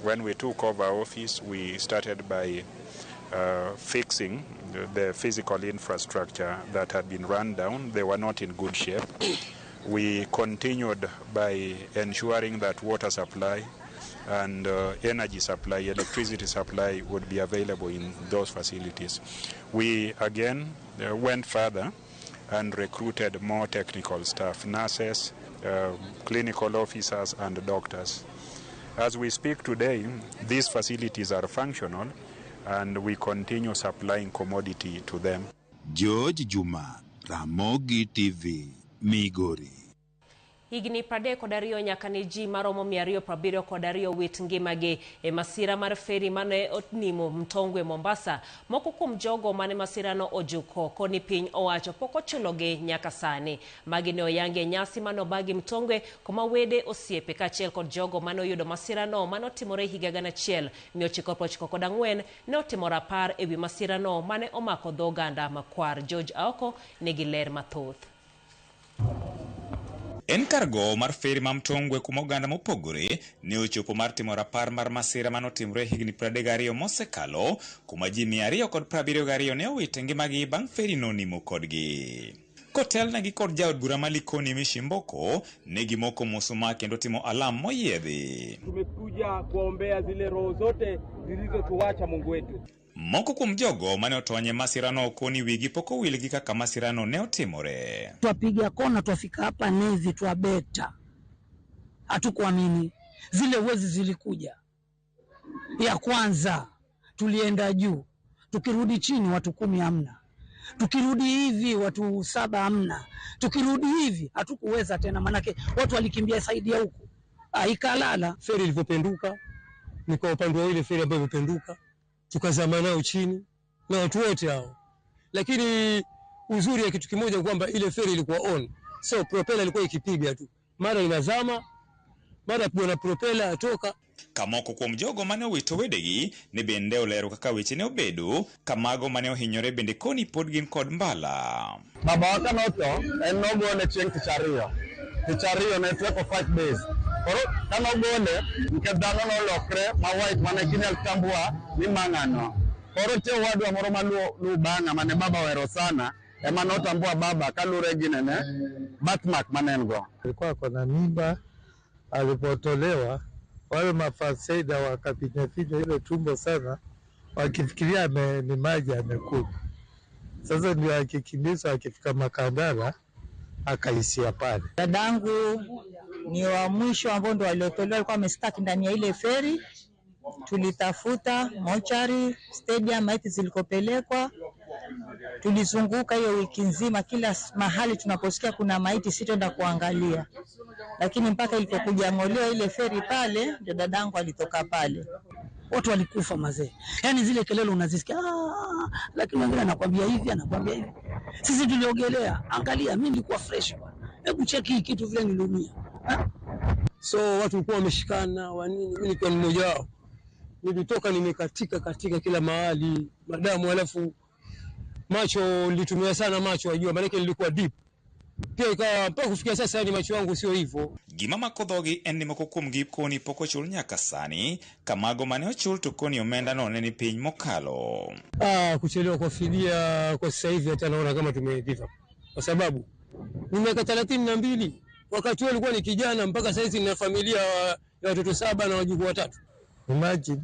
when we took over office, we started by fixing the physical infrastructure that had been run down. They were not in good shape. We continued by ensuring that water supply and energy supply, electricity supply would be available in those facilities. We again went further and recruited more technical staff, nurses, clinical officers and doctors. As we speak today, these facilities are functional and we continue supplying commodity to them. George Juma, Ramogi TV, Migori. Higni 32 nyaka ne ji maromo 272 wit ngimagi e masira mar feri mane onimo Mtongwe Mombasa. Moko kuom jogo mane masirano ojuko koni piny owacho pok ochulogi nyaka sani. Magi ne oyangi e nyasi mane obagi Mtongwe kuma wede, osiepe kaachiel kod jogo mane oyudo masirano mane otimore higa 1994 ne otimo rapar ewi masirano mane omako dho oganda makwar. George Aoko nigi ler mathoth. En kar gowo mar feri ma Mtongwe kuma oganda mopogore ne ochopo mar timo rapar mar masira mane otimore higni 32 mosekalo kuma ji 272 ne owito ngimagi bang' feri no nimo kodgi. Kotelnegi kod jaod bura ma Likoni Mishi Mboko, ne gimoko musuma kendo timo alam moyiedhi. Tumekuja kuombea zile roho zote zilizotuacha Mungu wetu. Moko kuom jogo mane otony e masirano koni wigi pok owil gi kaka masirano ne otimore. Twapiga kona, twafika hapa Nezi, twabeta, hatukuamini zile wezi zilikuja. Ya kwanza tulienda juu, tukirudi chini watu 10 hamna, tukirudi hivi watu 7 hamna, tukirudi hivi hatukuweza tena, manake watu walikimbia saidi ya huku ikalala. Feri ilivyopenduka ni kwa upande wa ile feri ambayo imependuka, tukazama nao chini na watu wote hao. Lakini uzuri ya kitu kimoja kwamba ile feri ilikuwa on, so propeller ilikuwa ikipiga tu, mara inazama mara pigwa na propeller atoka. Kamoko kuom jogo mane owito wedegi ne bende olero kaka weche ne obedo, kamago mane ohinyore bende koni pod gin kod mbala. Baba wa kanotho en nogole chieng' tich ariyo. Tich ariyo ne tweko 5 days. Koro kanogole nikech dhano nolokre ma white mane kinyal tambua ni mang'ano. Koro nitie owadwa moro maluwo bang'a mane baba ohero sana ema notambua baba kalure gi nene birthmark mane en go. Alikuwa kona mimba, alipotolewa wale mafasaida wakafinyafinya ile tumbo sana, wakifikiria ni maji amekunywa. Sasa ndio akikimbizwa, akifika Makandara akaishia pale. Dadangu ni wa mwisho ambao ndio waliotolewa, alikuwa amestaki ndani ya ile feri. Tulitafuta mochari stadium, maiti zilikopelekwa. Tulizunguka hiyo wiki nzima, kila mahali tunaposikia kuna maiti sitoenda kuangalia, lakini mpaka ilipokuja ng'olewa ile feri pale, ndio dadangu alitoka pale. Watu walikufa mazee, yani zile kelele unazisikia, lakini wengine anakuambia hivi anakuambia hivi. Sisi tuliogelea, angalia mimi nilikuwa fresh bwana, hebu cheki hii kitu vile niliumia. So watu walikuwa wameshikana wa nini, mimi nilikuwa mmoja wao. Nilitoka nimekatika katika kila mahali madamu, alafu macho nilitumia sana macho, wajua maana nilikuwa deep pia, ikawa mpaka kufikia sasa ni macho yangu sio hivyo. Gima mako dhogi en ni moko kuomgi koni pok ochul nyaka sani, kamago mane ochul to koni omenda no ne ni piny mokalo. Kuchelewa kwa fidia kwa sasa hivi hata naona kama tume give up, kwa sababu ni miaka 32 wakati huo nilikuwa ni kijana, mpaka sasa hivi nina familia ya watoto 7 na wajukuu 3. Imagine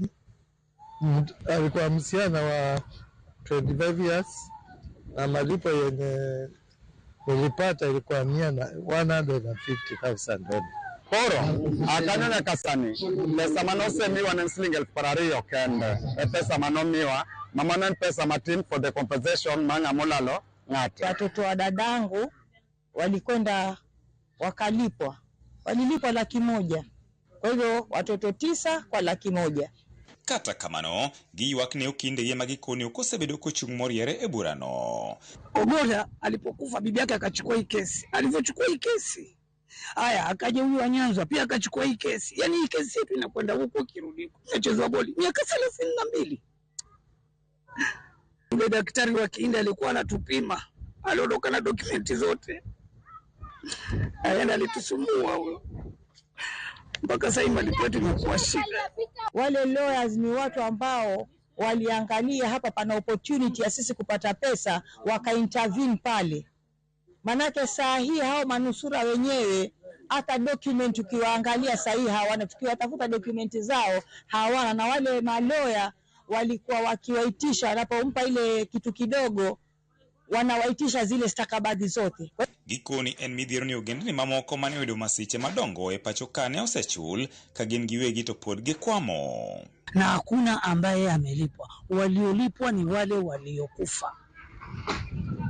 alikuwa msichana wa 25 years na malipo yenye nilipata ilikuwa 150,000. Koro akanyo nyaka sani pesa manosemiwa ne en siling 20,000 kende e pesa manomiwa, ma mano en pesa matin for the compensation ma ng'ama olalo ng'ate. Watoto wa dadangu walikwenda wakalipwa, walilipwa 100,000. Kwa hivyo watoto 9 kwa 100,000. Kata kamano, giywak ne okindegi ma gikoni ok osebedo kochung' moriere e burano. Ogola alipokufa bibi yake akachukua hii kesi. Alivyochukua hii kesi, haya akaja huyu wa Nyanza pia akachukua hii kesi. Yaani hii kesi yetu inakwenda huko ikirudi huko. Inachezwa boli miaka 32. Yule daktari wa Kihindi alikuwa anatupima, aliondoka na dokumenti zote. Aenda alitusumbua huyo. Mpaka sasa malipo yetu imekuwa shida. Wale lawyers ni watu ambao waliangalia hapa pana opportunity ya sisi kupata pesa, waka intervene pale. Manake saa hii hao manusura wenyewe hata document ukiwaangalia saa hii hawana, tukiwatafuta document zao hawana. Na wale maloya walikuwa wakiwaitisha, wanapompa ile kitu kidogo wanawaitisha zile stakabadhi zote. Gikoni en midhiero ni ogendni mamoko mane oyudo masiche madongo e pacho ka ne osechul ka gin giwegi to pod gikwamo. Na hakuna ambaye amelipwa. Waliolipwa ni wale waliokufa.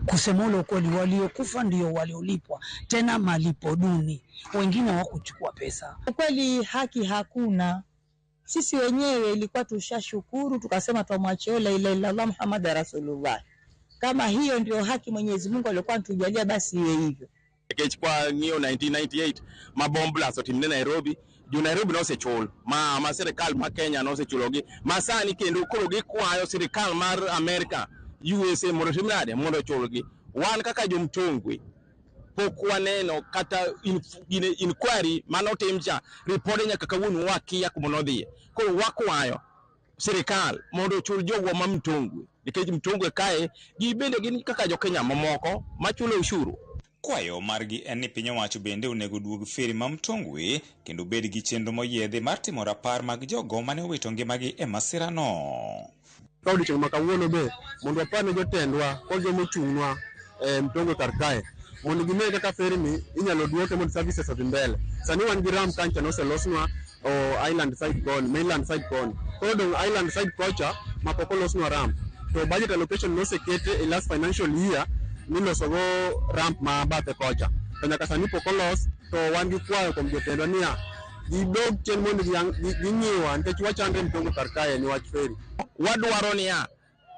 Kusema ule ukweli, waliokufa ndio waliolipwa, tena malipo duni, wengine hawakuchukua pesa. Kweli haki hakuna. Sisi wenyewe ilikuwa tushashukuru, tukasema twamwachia la ilaha illallah Muhammad Rasulullah. Kama hiyo ndio haki Mwenyezi Mungu alikuwa anatujalia, basi iwe hivyo. Nikech kwa ng'iyo 1998 ma bomb blast otimne Nairobi, jo Nairobi nosechul ma sirikal ma Kenya nosechulogi, ma sani kendo koro gikwayo sirikal mar Amerika USA mondo otim nade, mondo ochulgi. Wan kaka jomtongwe pok waneno kata inquiry manotim cha, ripode nyaka kawuono wakia kuma nodhiye. Koro wakwayo sirikal mondo ochul jogwa ma Mtongwe, nikech Mtongwe kae gibende gin kaka jo Kenya mamoko machulo ushuru. Kwayo margi en ni piny owacho bende onego duog feri ma Mtongwe kendo bed gi chenro moyiedhi mar timo rapar mag jogo mane owito ngimagi e masirano. Ka odiochieng' ma kawuono be mondo wapar ne jotendwa kod joma ochung'nwa e Mtongwe kar kae mondo gine kaka feri ni inyalo duoke mondo services odhi mbele. Sani wan gi ram kancha noselosnwa o island side koni, mainland side koni. Koro dong' island side kocha ma pok olosnwa ramp. To budget allocation nosekete e last financial year milosogo ramp ma bathe kocha. To nyaka sani pok olos, to wan gi kwayo kuom jotendwa niya gidog chien mondo ging'iwa nikech wachandre Mtongwe kar kae ni wach feri. Wadwaro niya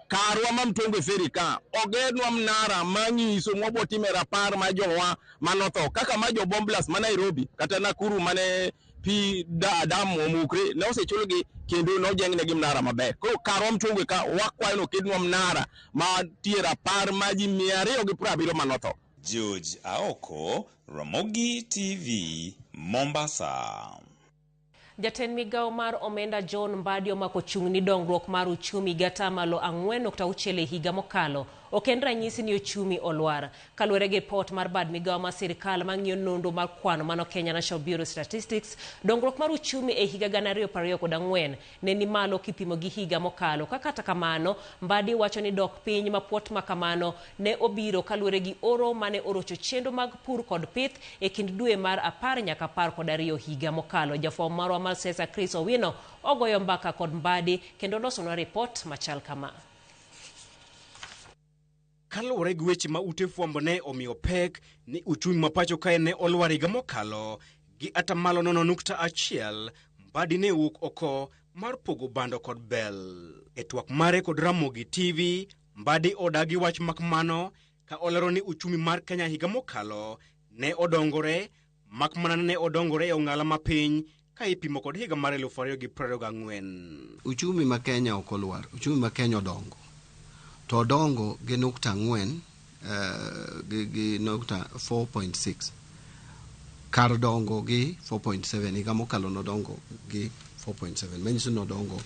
karwa ma Mtongwe feri ka ogernwa mnara manyiso mwabo time rapar ma jowa manotho kaka ma jo bomb blast ma Nairobi kata Nakuru mane pi dam omukre ne osechulgi kendo nojengnegi mnara maber. Koro karwa Mtongwe ka wakwayo ni okednwa mnara mantie rapar ma ji 270 manotho. George Aoko, Ramogi TV, Mombasa. Jatend migawo mar omenda John Mbadi omako chung' ni dongruok mar uchumi gi atamalo 4.6 e higa mokalo ok en ranyisi ni uchumi olwar. Kaluwore gi ripot mar bad migawo mar sirikal mang'iyo nonro mar kwano mano Kenya National Bureau of Statistics, dongruok mar uchumi e higa 2024 ne ni malo kipimo gi higa mokalo. Ka kata kamano, Mbadi wacho ni dok piny mapuot makamano ne obiro kaluwore gi oro mane orocho chenro mag pur kod pith e kind dwe mar 10 nyaka 12 higa mokalo. Jafwambo marwa mar siasa Chris Owino ogoyo mbaka kod Mbadi kendo losonwa ripot machal kama. Kaluwore gi weche ma ute fwambo ne omiyo pek ni uchumi ma pacho kae ne olwar higa mokalo gi atamalo 0.1, Mbadi ne owuok oko mar pogo bando kod bel. E twak mare kod Ramogi TV, Mbadi odagi wach makmano ka olero ni uchumi mar Kenya higa mokalo ne odongore makmana ne odongore e ong'ala mapiny ka ipimo kod higa mar 2024. Uchumi ma Kenya ok olwar, uchumi ma Kenya odongo. To odongo gi 4.4 gi 4.6 kar dongo gi 4.7. Higa mokalo nodongo gi 4.7, manyiso ni nodongo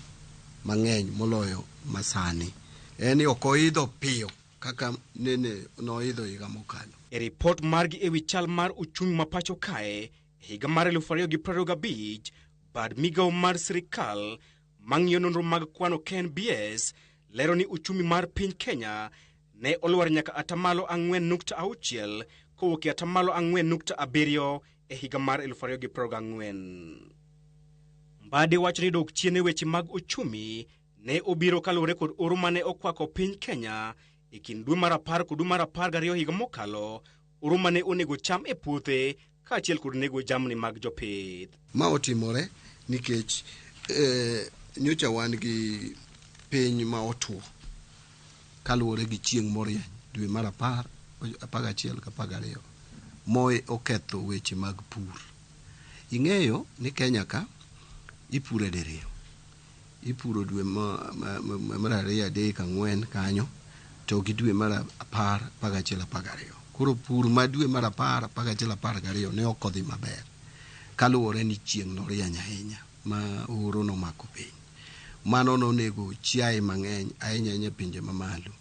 mang'eny moloyo masani. En ni ok oidho piyo kaka nene noidho higa mokalo. E ripot margi ewi chal mar uchumi ma pacho kae higa mar 2025, bad migawo mar sirikal mang'iyo nonro mag kwano KNBS lero ni uchumi mar piny Kenya ne olwar nyaka atamalo 4.6 kowuok e atamalo 4.7 e higa mar 2024. Mbadi wacho ni dok chien e weche mag uchumi ne obiro kaluwore kod oro mane okwako piny Kenya e kind dwe mar 10 kod dwe mar 12 higa mokalo, oro mane onego cham e puothe kaachiel kod nego jamni mag jopith. Ma otimore nikech nyocha wan gi piny ma otuo kaluwore gi chieng' morieny dwe mar 10, 11 ka 12 moe oketho weche mag pur. Ing'eyo ni Kenya ka ipure diriyo. Ipuro dwe mar 2, 3, 4 kanyo to gi dwe mar 10, 11, 12. Koro pur ma dwe mar 10, 11, 12 ne ok odhi maber kaluwore ni chieng' norieny ahinya ma oro nomako piny. Mano nonego chiaye mang'eny ahinya ahinya e pinje mamalo.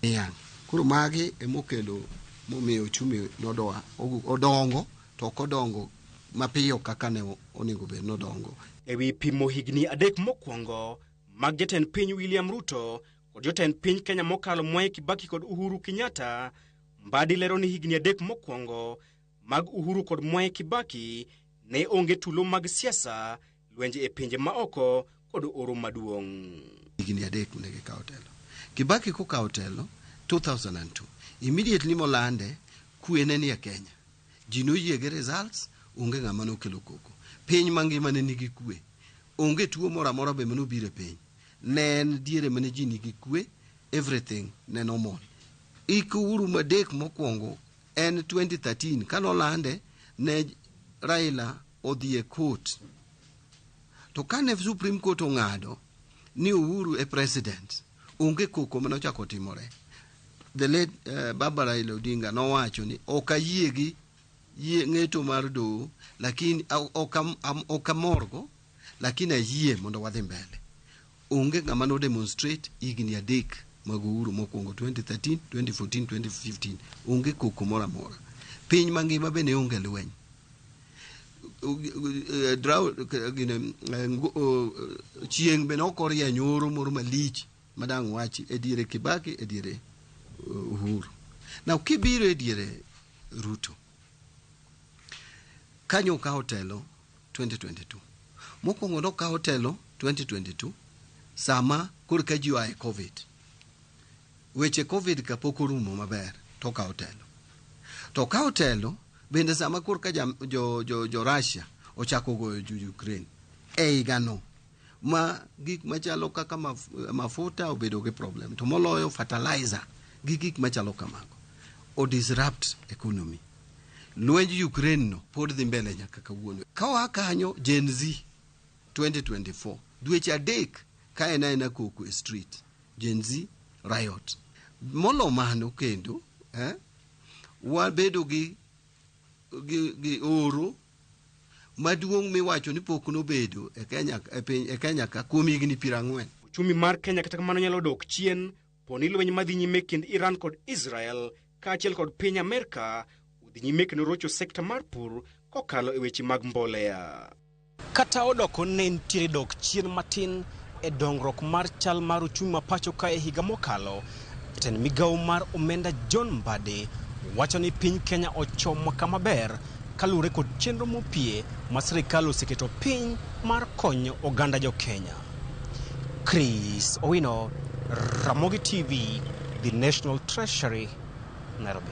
Koro magi emokelo momiyo uchumi nodoa odongo to ok odongo mapiyo kaka ne onego bed nodongo. Ewi pimo higni 3 mokwongo mag jatend piny William Ruto kod jotend piny Kenya mokalo Mwai Kibaki kod Uhuru Kenyatta, Mbadi lero ni higni 3 mokwongo mag Uhuru kod Mwai Kibaki ne onge tulo mag siasa, lwenje e pinje maoko kod oro maduong'. Higni 3 ne gikawo telo. Kibaki kokawo telo 2002, Immediately molande, kwe ne nie Kenya. Ji noyie gi results, onge ng'ama nokelo koko. Piny mangima ne nigi kwe. Onge tuo moro amora be manobiro e piny. Ne en diere mane ji nigi kwe, everything ne normal. Ik Uhuru madek mokwongo en 2013 kanolande ne Raila odhi e court. To kane Supreme Court ong'ado ni Uhuru e president, onge koko mane ochako timore. The late Baba Raila Odinga nowacho ni ok ayie gi yie ng'eto mar doho, lakini ok amorgo, lakini ayie mondo wadhi mbele. Onge ng'ama no demonstrate higni 3 mag Uhuru mokwongo 2013, 2014, 2015. Onge koko moro amora. Piny mangima bende onge lweny. Chieng' bende ok orieny oro moro malich madang' wachi e diere Kibaki e diere Uhuru. Now kibiro e diere Ruto, kanyo okawo telo 2022. Mokwongo nokawo telo 2022 sama korka ji oa e Covid. Weche Covid kapok orumo maber to okawo telo. To okawo telo bende sama korka jo Russia ochako goyo jo Ukraine e higano ma gik machalo kaka mafuta obedo gi problem to moloyo fertilizer gi gik machalo kamago o disrupt economy. Lwenj Ukraine no pod dhi mbele nyaka kawuono. Ka oa kanyo Gen Z 2024 dweche 3 ka en aena koko e street Gen Z riot. Molo mano kendo wabedo gi oro maduong' miwacho ni pok nobedo e Kenya e piny e Kenya ka kuom higni 40. Uchumi mar Kenya kata kamano nyalo dok chien poni lweny madhi nyime kind Iran kod Israel kaachiel kod piny Amerka odhi nyime kendo rocho sekta mar pur kokalo e weche mag mbolea. Kata odoko ne nitiere dok chien matin e dongruok mar chal mar uchumi ma pacho ka e higa mokalo, jatend migawo mar omenda John Mbadi wacho ni piny Kenya ochomo kama ber kaluwore kod chenro mopie ma sirikal oseketo piny mar konyo oganda jo Kenya. Chris Owino, Ramogi TV, The National Treasury, Nairobi.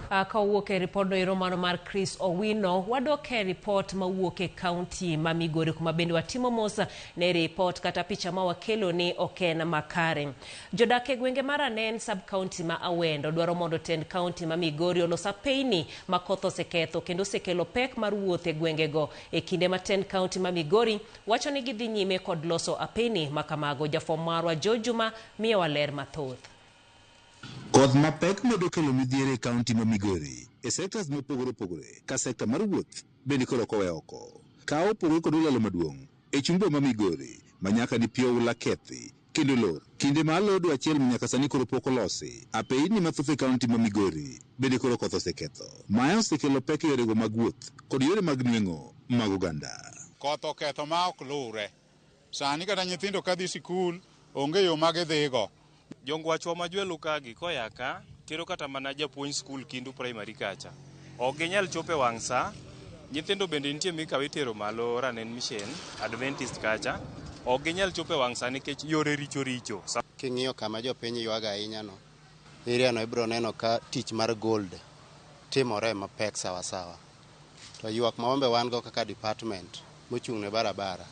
Ka owuok e ripodno ero mano mar Chris Owino, wadok e ripot mawuok e kaunti ma Migori kuma bende watimo mos ne ripot kata picha ma wakelo ni ok en makare. Jodak e gwenge mar Anen sub-county ma Awendo dwaro mondo tend kaunti ma Migori olos apeyni ma koth oseketho kendo osekelo pek mar wuoth e gwengego e kinde ma tend kaunti ma Migori wacho ni gidhi nyime kod loso apeyni ma kamago. Jafwambo marwa Joe Juma miyowa ler mathoth. Koth mapek medo kelo midhiero e kaunti ma Migori e sectors mopogore opogore ka sekta mar wuoth bende koro ok owe oko. Ka opogore kod ulalo maduong' e chuny boma ma Migori ma nyaka ni pi oula kethi kendo lor. Kinde ma alo dwe achiel nyaka sani koro pok olosi. Apeyni mathoth e kaunti ma Migori bende koro koth oseketho. Mae osekelo pek e yorego mag wuoth kod yore mag nweng'o mag oganda. Koth oketho ma ok luwre. Sani kata nyithindo kadhi sikul onge yo ma gidhigo. Jongwachwa ma jwelo kagi koya ka tero kata mana japuonj skul Kindu Primary kacha. Ok ginyal chopo e wang' sa. Nyithindo bende nitie mikawo itero malo Ranen Mission Adventist kacha. Ok ginyal chopo e wang' sa nikech yore richo richo. King'iyo kama jopiny ywago ahinya no, area no ibiro neno ka tich mar gold timore mapek sawa sawa. To ywak ma wambe wan go kaka department mochung' ne barabara,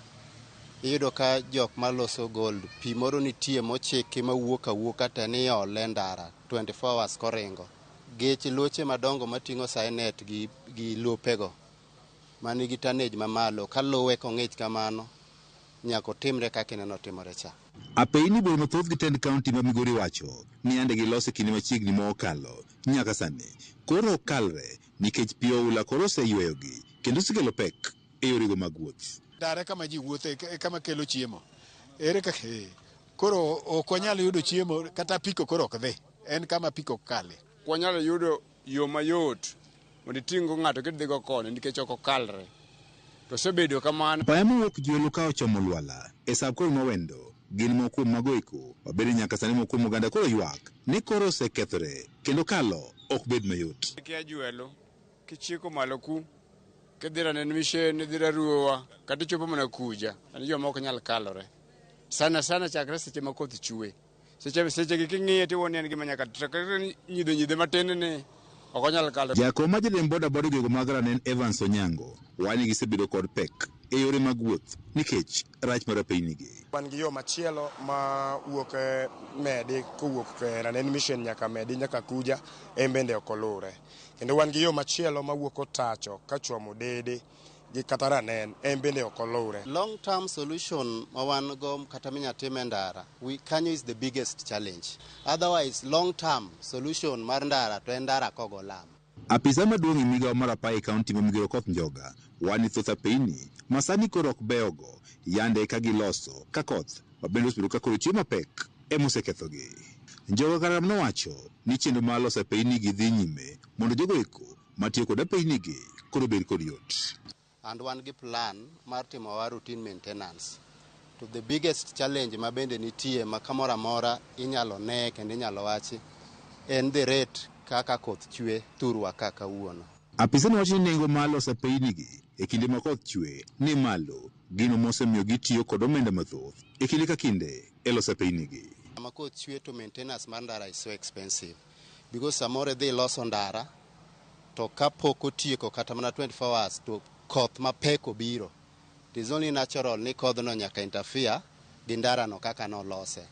iyudo ka jok maloso gold pi moro nitie mochiki mawuok awuoka te ni iole ndara 24 hours koringo. Geche loche madongo mating'o cyanide gi lopego manigi tonnage mamalo kaluwe kong'ich kamano nyaka otimre kaka ineno timore cha. Apeyni bor mathoth gi tend kaunti ma Migori wacho ni yande giloso e kinde machiegni ma okalo nyaka sani koro ok kalre nikech pi oula koro oseyweyogi kendo osekelo pek e yorego mag wuoth. Ndara kama ji wuothe e kama kelo chiemo. Ere kaka koro ok wanyal yudo chiemo kata apiko koro ok dhi. En kama apiko ok kale. Wanyalo yudo yo mayot mondo iting'go ng'ato kidhigo koni nikech ok okalre. To osebedo kamano. Apaya mowuok Jwelo ka ochomo Lwala e sub-county ma Wendo gin moko kuom mago eko mabende nyaka sani moko kuom oganda koro ywak ni koro osekethore kendo kalo ok bed mayot. Kia Jwelo kichiko malo ku kidhi Ranen Mission, idhi Raruowa, kata ichopo mana Kuja, en joma ok nyal kalore. Sana sana chakre seche ma koth chwe. Seche gi king'iye to iwuo ni en gima nyaka to nyidhe nyidhe matin ni ok onyal kalo. Jakom mar joriemb boda boda gwenge mag Ranen Evans Onyango wacho ni gisebedo kod pek e yore mag wuoth nikech rach mar apeynigi. Wan gi yo machielo ma wuok Medi kowuok Ranen Mission nyaka Medi nyaka Kuja, en bende ok olure. Kendo wan gi yo machielo ma wuok Otacho kachomo Dede gi kata Ranen, en bende ok olure. Long term solution ma wan go kata minya tim e ndara, kanyo is the biggest challenge. Otherwise long term solution mar ndara to en ndara kogo lam. Apisa maduong' e migawo mar apaya e kaunti ma Migori Okoth Njoga wacho ni thoth apeyni ma sani koro ok beyogo yande ka giloso ka koth ma bende osebedo ka koro chwe mapek ema osekethogi. Njoga Karam nowacho ni chenro mar loso apeyni gi dhi nyime mondo jogo eko matiyo kod apeyni gi koro obed kod yot. And wan gi plan mar timo our routine maintenance. To the biggest challenge ma bende nitie ma kamoro amora inyalo ne kendo inyalo wachi en the rate kaka koth chwe thurwa ka kawuono. Apisa nowacho ni nengo mar loso apeyni gi e kinde ma koth chwe ni malo, gino mosemiyo gitiyo kod omenda mathoth e kinde ka kinde e loso apeyni gi. Sama koth chwe to maintenance mar ndara is so expensive because samoro idhi loso ndara to kapok otieko kata mana 24 hours to koth mapek obiro. It is only natural ni kodhno nyaka interfere gi ndarano kaka nolose.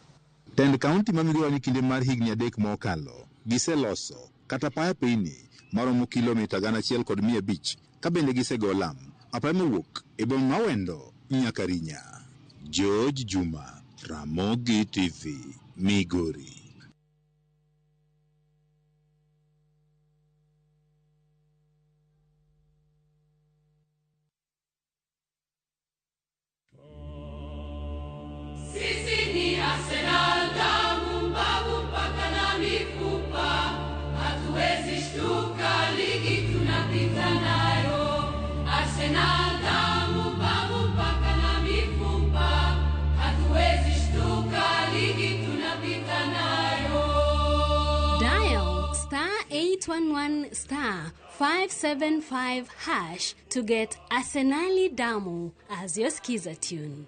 Tend kaunti ma Migori ni kinde mar higni 3 mokalo giseloso kata payo apeyni maromo kilomita 1,500 ka bende gisego lam apaya mowuok e boma ma Awendo nyaka Rinya. George Juma, Ramogi TV, Migori. Sisi ni Arsenal, damu mbavu mpaka na mifupa, hatuwezi shtuka, ligi tunapita nayo. Arsenal, damu mbavu mpaka na mifupa, hatuwezi shtuka, ligi tunapita nayo. Dial star 811 star 575 hash to get Arsenali Damu as your skiza tune.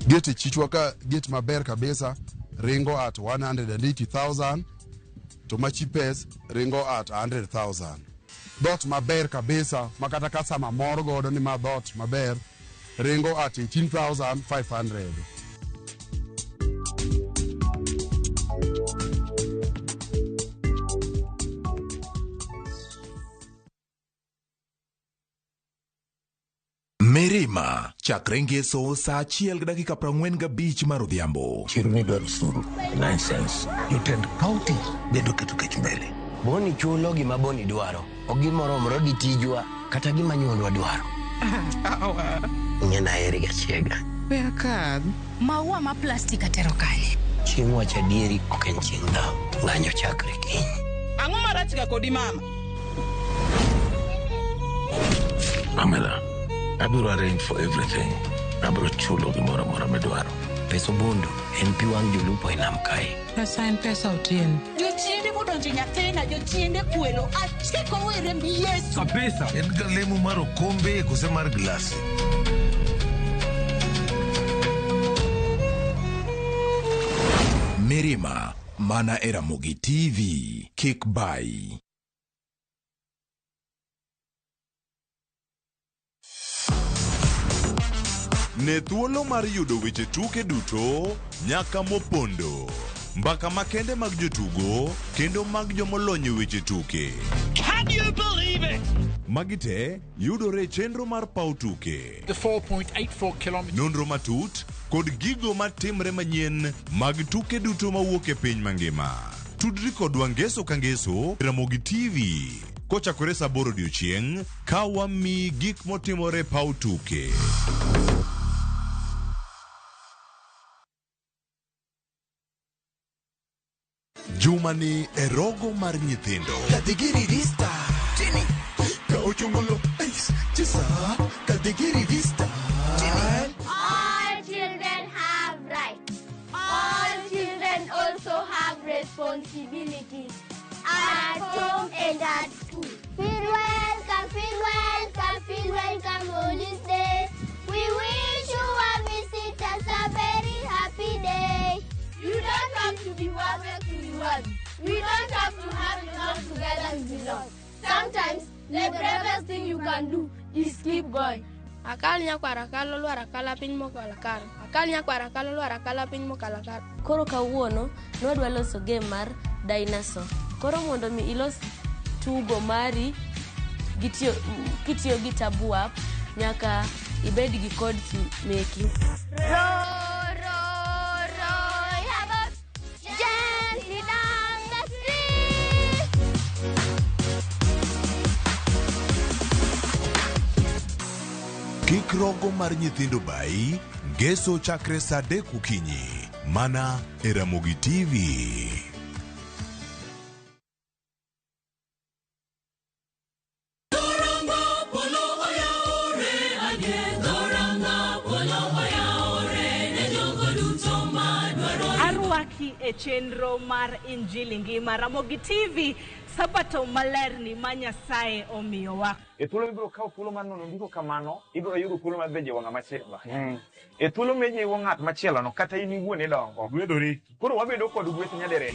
Gate chichwa ka gate maber kabisa ringo at 180,000 to machipes ringo at 100,000. Dot maber kabisa makata kasa mor godo ni ma dot maber ringo at 18,500. Mirima chakre ngeso saa 1:45 mar odhiambo. Chiro ni dwaro osuru, license, jotend kaunti bende oketo kech mbele. Boni chulo gima Boni dwaro, ok gimoromore gi tijwa kata gima nyuolwa dwaro. Ng'ena aheri gachiega. We akadh. Maua ma plastik atero kanye? Chieng' wacho adieri ok en chieng' dhaw. Ng'anyo chakre kiny. Ang'o marach ga kodi mama? Pamela, abiro arrange for everything. Abiro chulo gimoro amora midwaro. Pesa obondo en pi wang' jolupo e nam kae. Pesa en pesa Otieno. Jochiende modonjo nyathina, jochiende kwelo, achiko e remb Yesu. Kabisa. En ga lemo mar okombe kose mar glasi. Mirima mana e Ramogi TV. Kik bai. Ne thuolo mar yudo weche tuke duto nyaka mopondo. Mbaka makende mag jotugo kendo mag jomolony e weche tuke. Can you believe it? Magi te yudore e chenro mar paw tuke. The 4.84 kilometers. Nonro matut kod gigo matimre manyien mag tuke duto mawuok e piny mangima. Tudri kodwa ngeso ka ngeso Ramogi TV kochakore saa 8 odiochieng' ka wamiyi gik motimore e paw tuke. Juma ni e rogo mar nyithindo. Kadigiri vista. Tini. Ka ochungolo. Chisa. Kadigiri vista. Tini. All children have rights. All children also have responsibilities. At home and at school. Feel welcome, down. Sometimes the bravest thing you can do is keep going. Akal nyakwar akal olwar akala piny mokalo akal. Akal nyakwar akal olwar akala piny mokalo akal. Koro kawuono nwadwa loso game mar dinosaur. Koro mondo mi ilos tugo mari kitiyo gi Tabu app, nyaka ibed gi codes meki. Row, row, row your boat gently down the stream. Kik rogo mar nyithindo bai, ngeso chakre saa 3 okinyi, mana e Ramogi TV. Arwaki e chenro mar Injili Ngima Ramogi TV, sabato malerni ma Nyasaye omiyowa. E thuolo mibiro kawo thuolo mar nono ndiko kamano, ibiro yudo thuolo mar dhi jiwo ng'ama chielo. E thuolo mijiwo ng'at machielo no, kata in iwuon idongo. Gwedhori. Koro wabedo kod gweth nyadiriyo.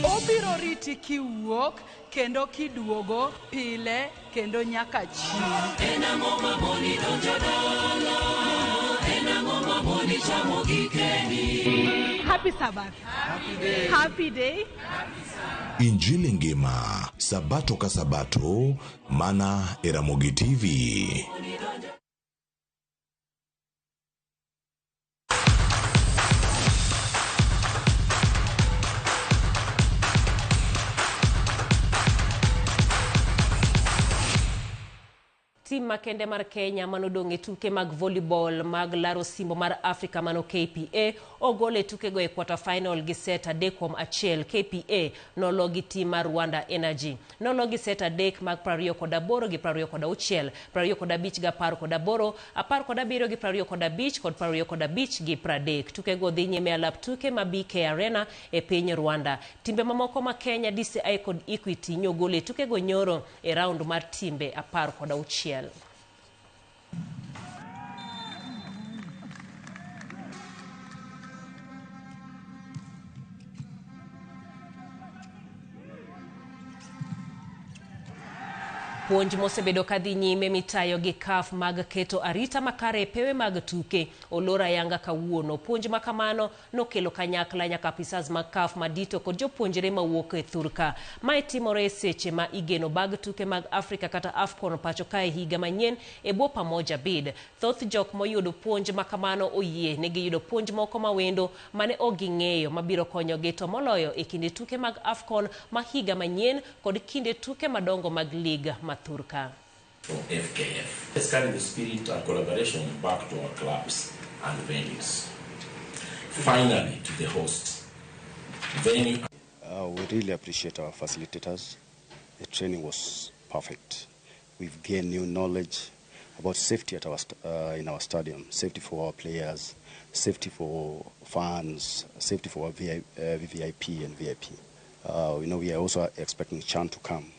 Obiro riti kiwuok kendo kiduogo pile kendo nyaka chieng'. En ang'o mamoni donjo dala? En ang'o mamoni chamo gikeni? Happy Sabbath. Happy day. Happy day. Injili Ngima, sabato ka sabato, mana e Ramogi TV. Tim makende mar Kenya manodong' e tuke mag volleyball mag laro simbo mar Africa mano KPA ogol e tukego e quarter final gi set 3-1. KPA nolo gi tim mar Rwanda Energy. Nolo gi set 3 mag 28 gi 26, 25 gi 18, 17 gi 25 kod 25 gi 30. Tukego dhi nyime e alap tuke ma BK Arena e piny Rwanda. Timbe mamoko ma Kenya, DCI kod Equity nyogol e tukego nyoro e round mar timbe 16. Puonj mosebedo kadhi nyime mitayo gi CAF mag keto arita makare e pewe mag tuke olor ayanga kawuono. Puonj makamano nokelo kanyakla nyaka apisas mag CAF madito kod jopuonjre mawuok e thurka. Mae timore e seche ma igeno bag tuke mag Afrika kata AFCON pacho kae higa manyien e bwo Pamoja Bid. Thoth jok moyudo puonj makamano oyie ne giyudo puonj moko mawendo mane ok ging'eyo mabiro konyogi to moloyo e kinde tuke mag AFCON ma higa manyien kod kinde tuke madongo mag lig Mathurka. From FKF. Let's carry the spirit and collaboration back to our clubs and venues. Finally, to the host. Venue. We really appreciate our facilitators. The training was perfect. We've gained new knowledge about safety at our in our stadium, safety for our players, safety for fans, safety for our VVIP and VIP. You know, we are also expecting Chan to come.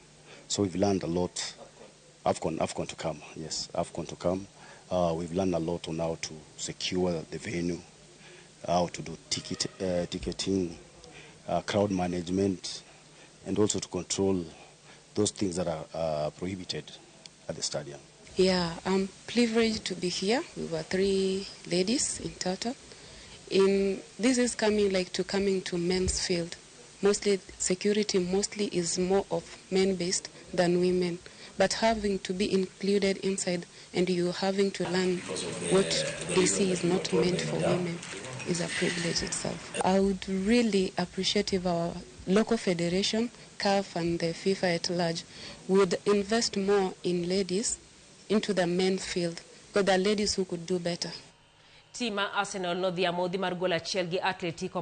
So we've learned a lot. AFCON to come, yes, AFCON to come. We've learned a lot on how to secure the venue, how to do ticketing, crowd management, and also to control those things that are prohibited at the stadium. Yeah, I'm privileged to be here. We were 3 ladies in total. This is coming coming to men's field. Mostly security mostly is more of men-based than women. But having to be included inside and you having to learn what they see is not meant for women is a privilege itself. I would really appreciate if our local federation, CAF and the FIFA at large, would invest more in ladies into the men's field, because there are ladies who could do better. Tima Arsenal nodhi amodhi mar gol achiel gi Atletico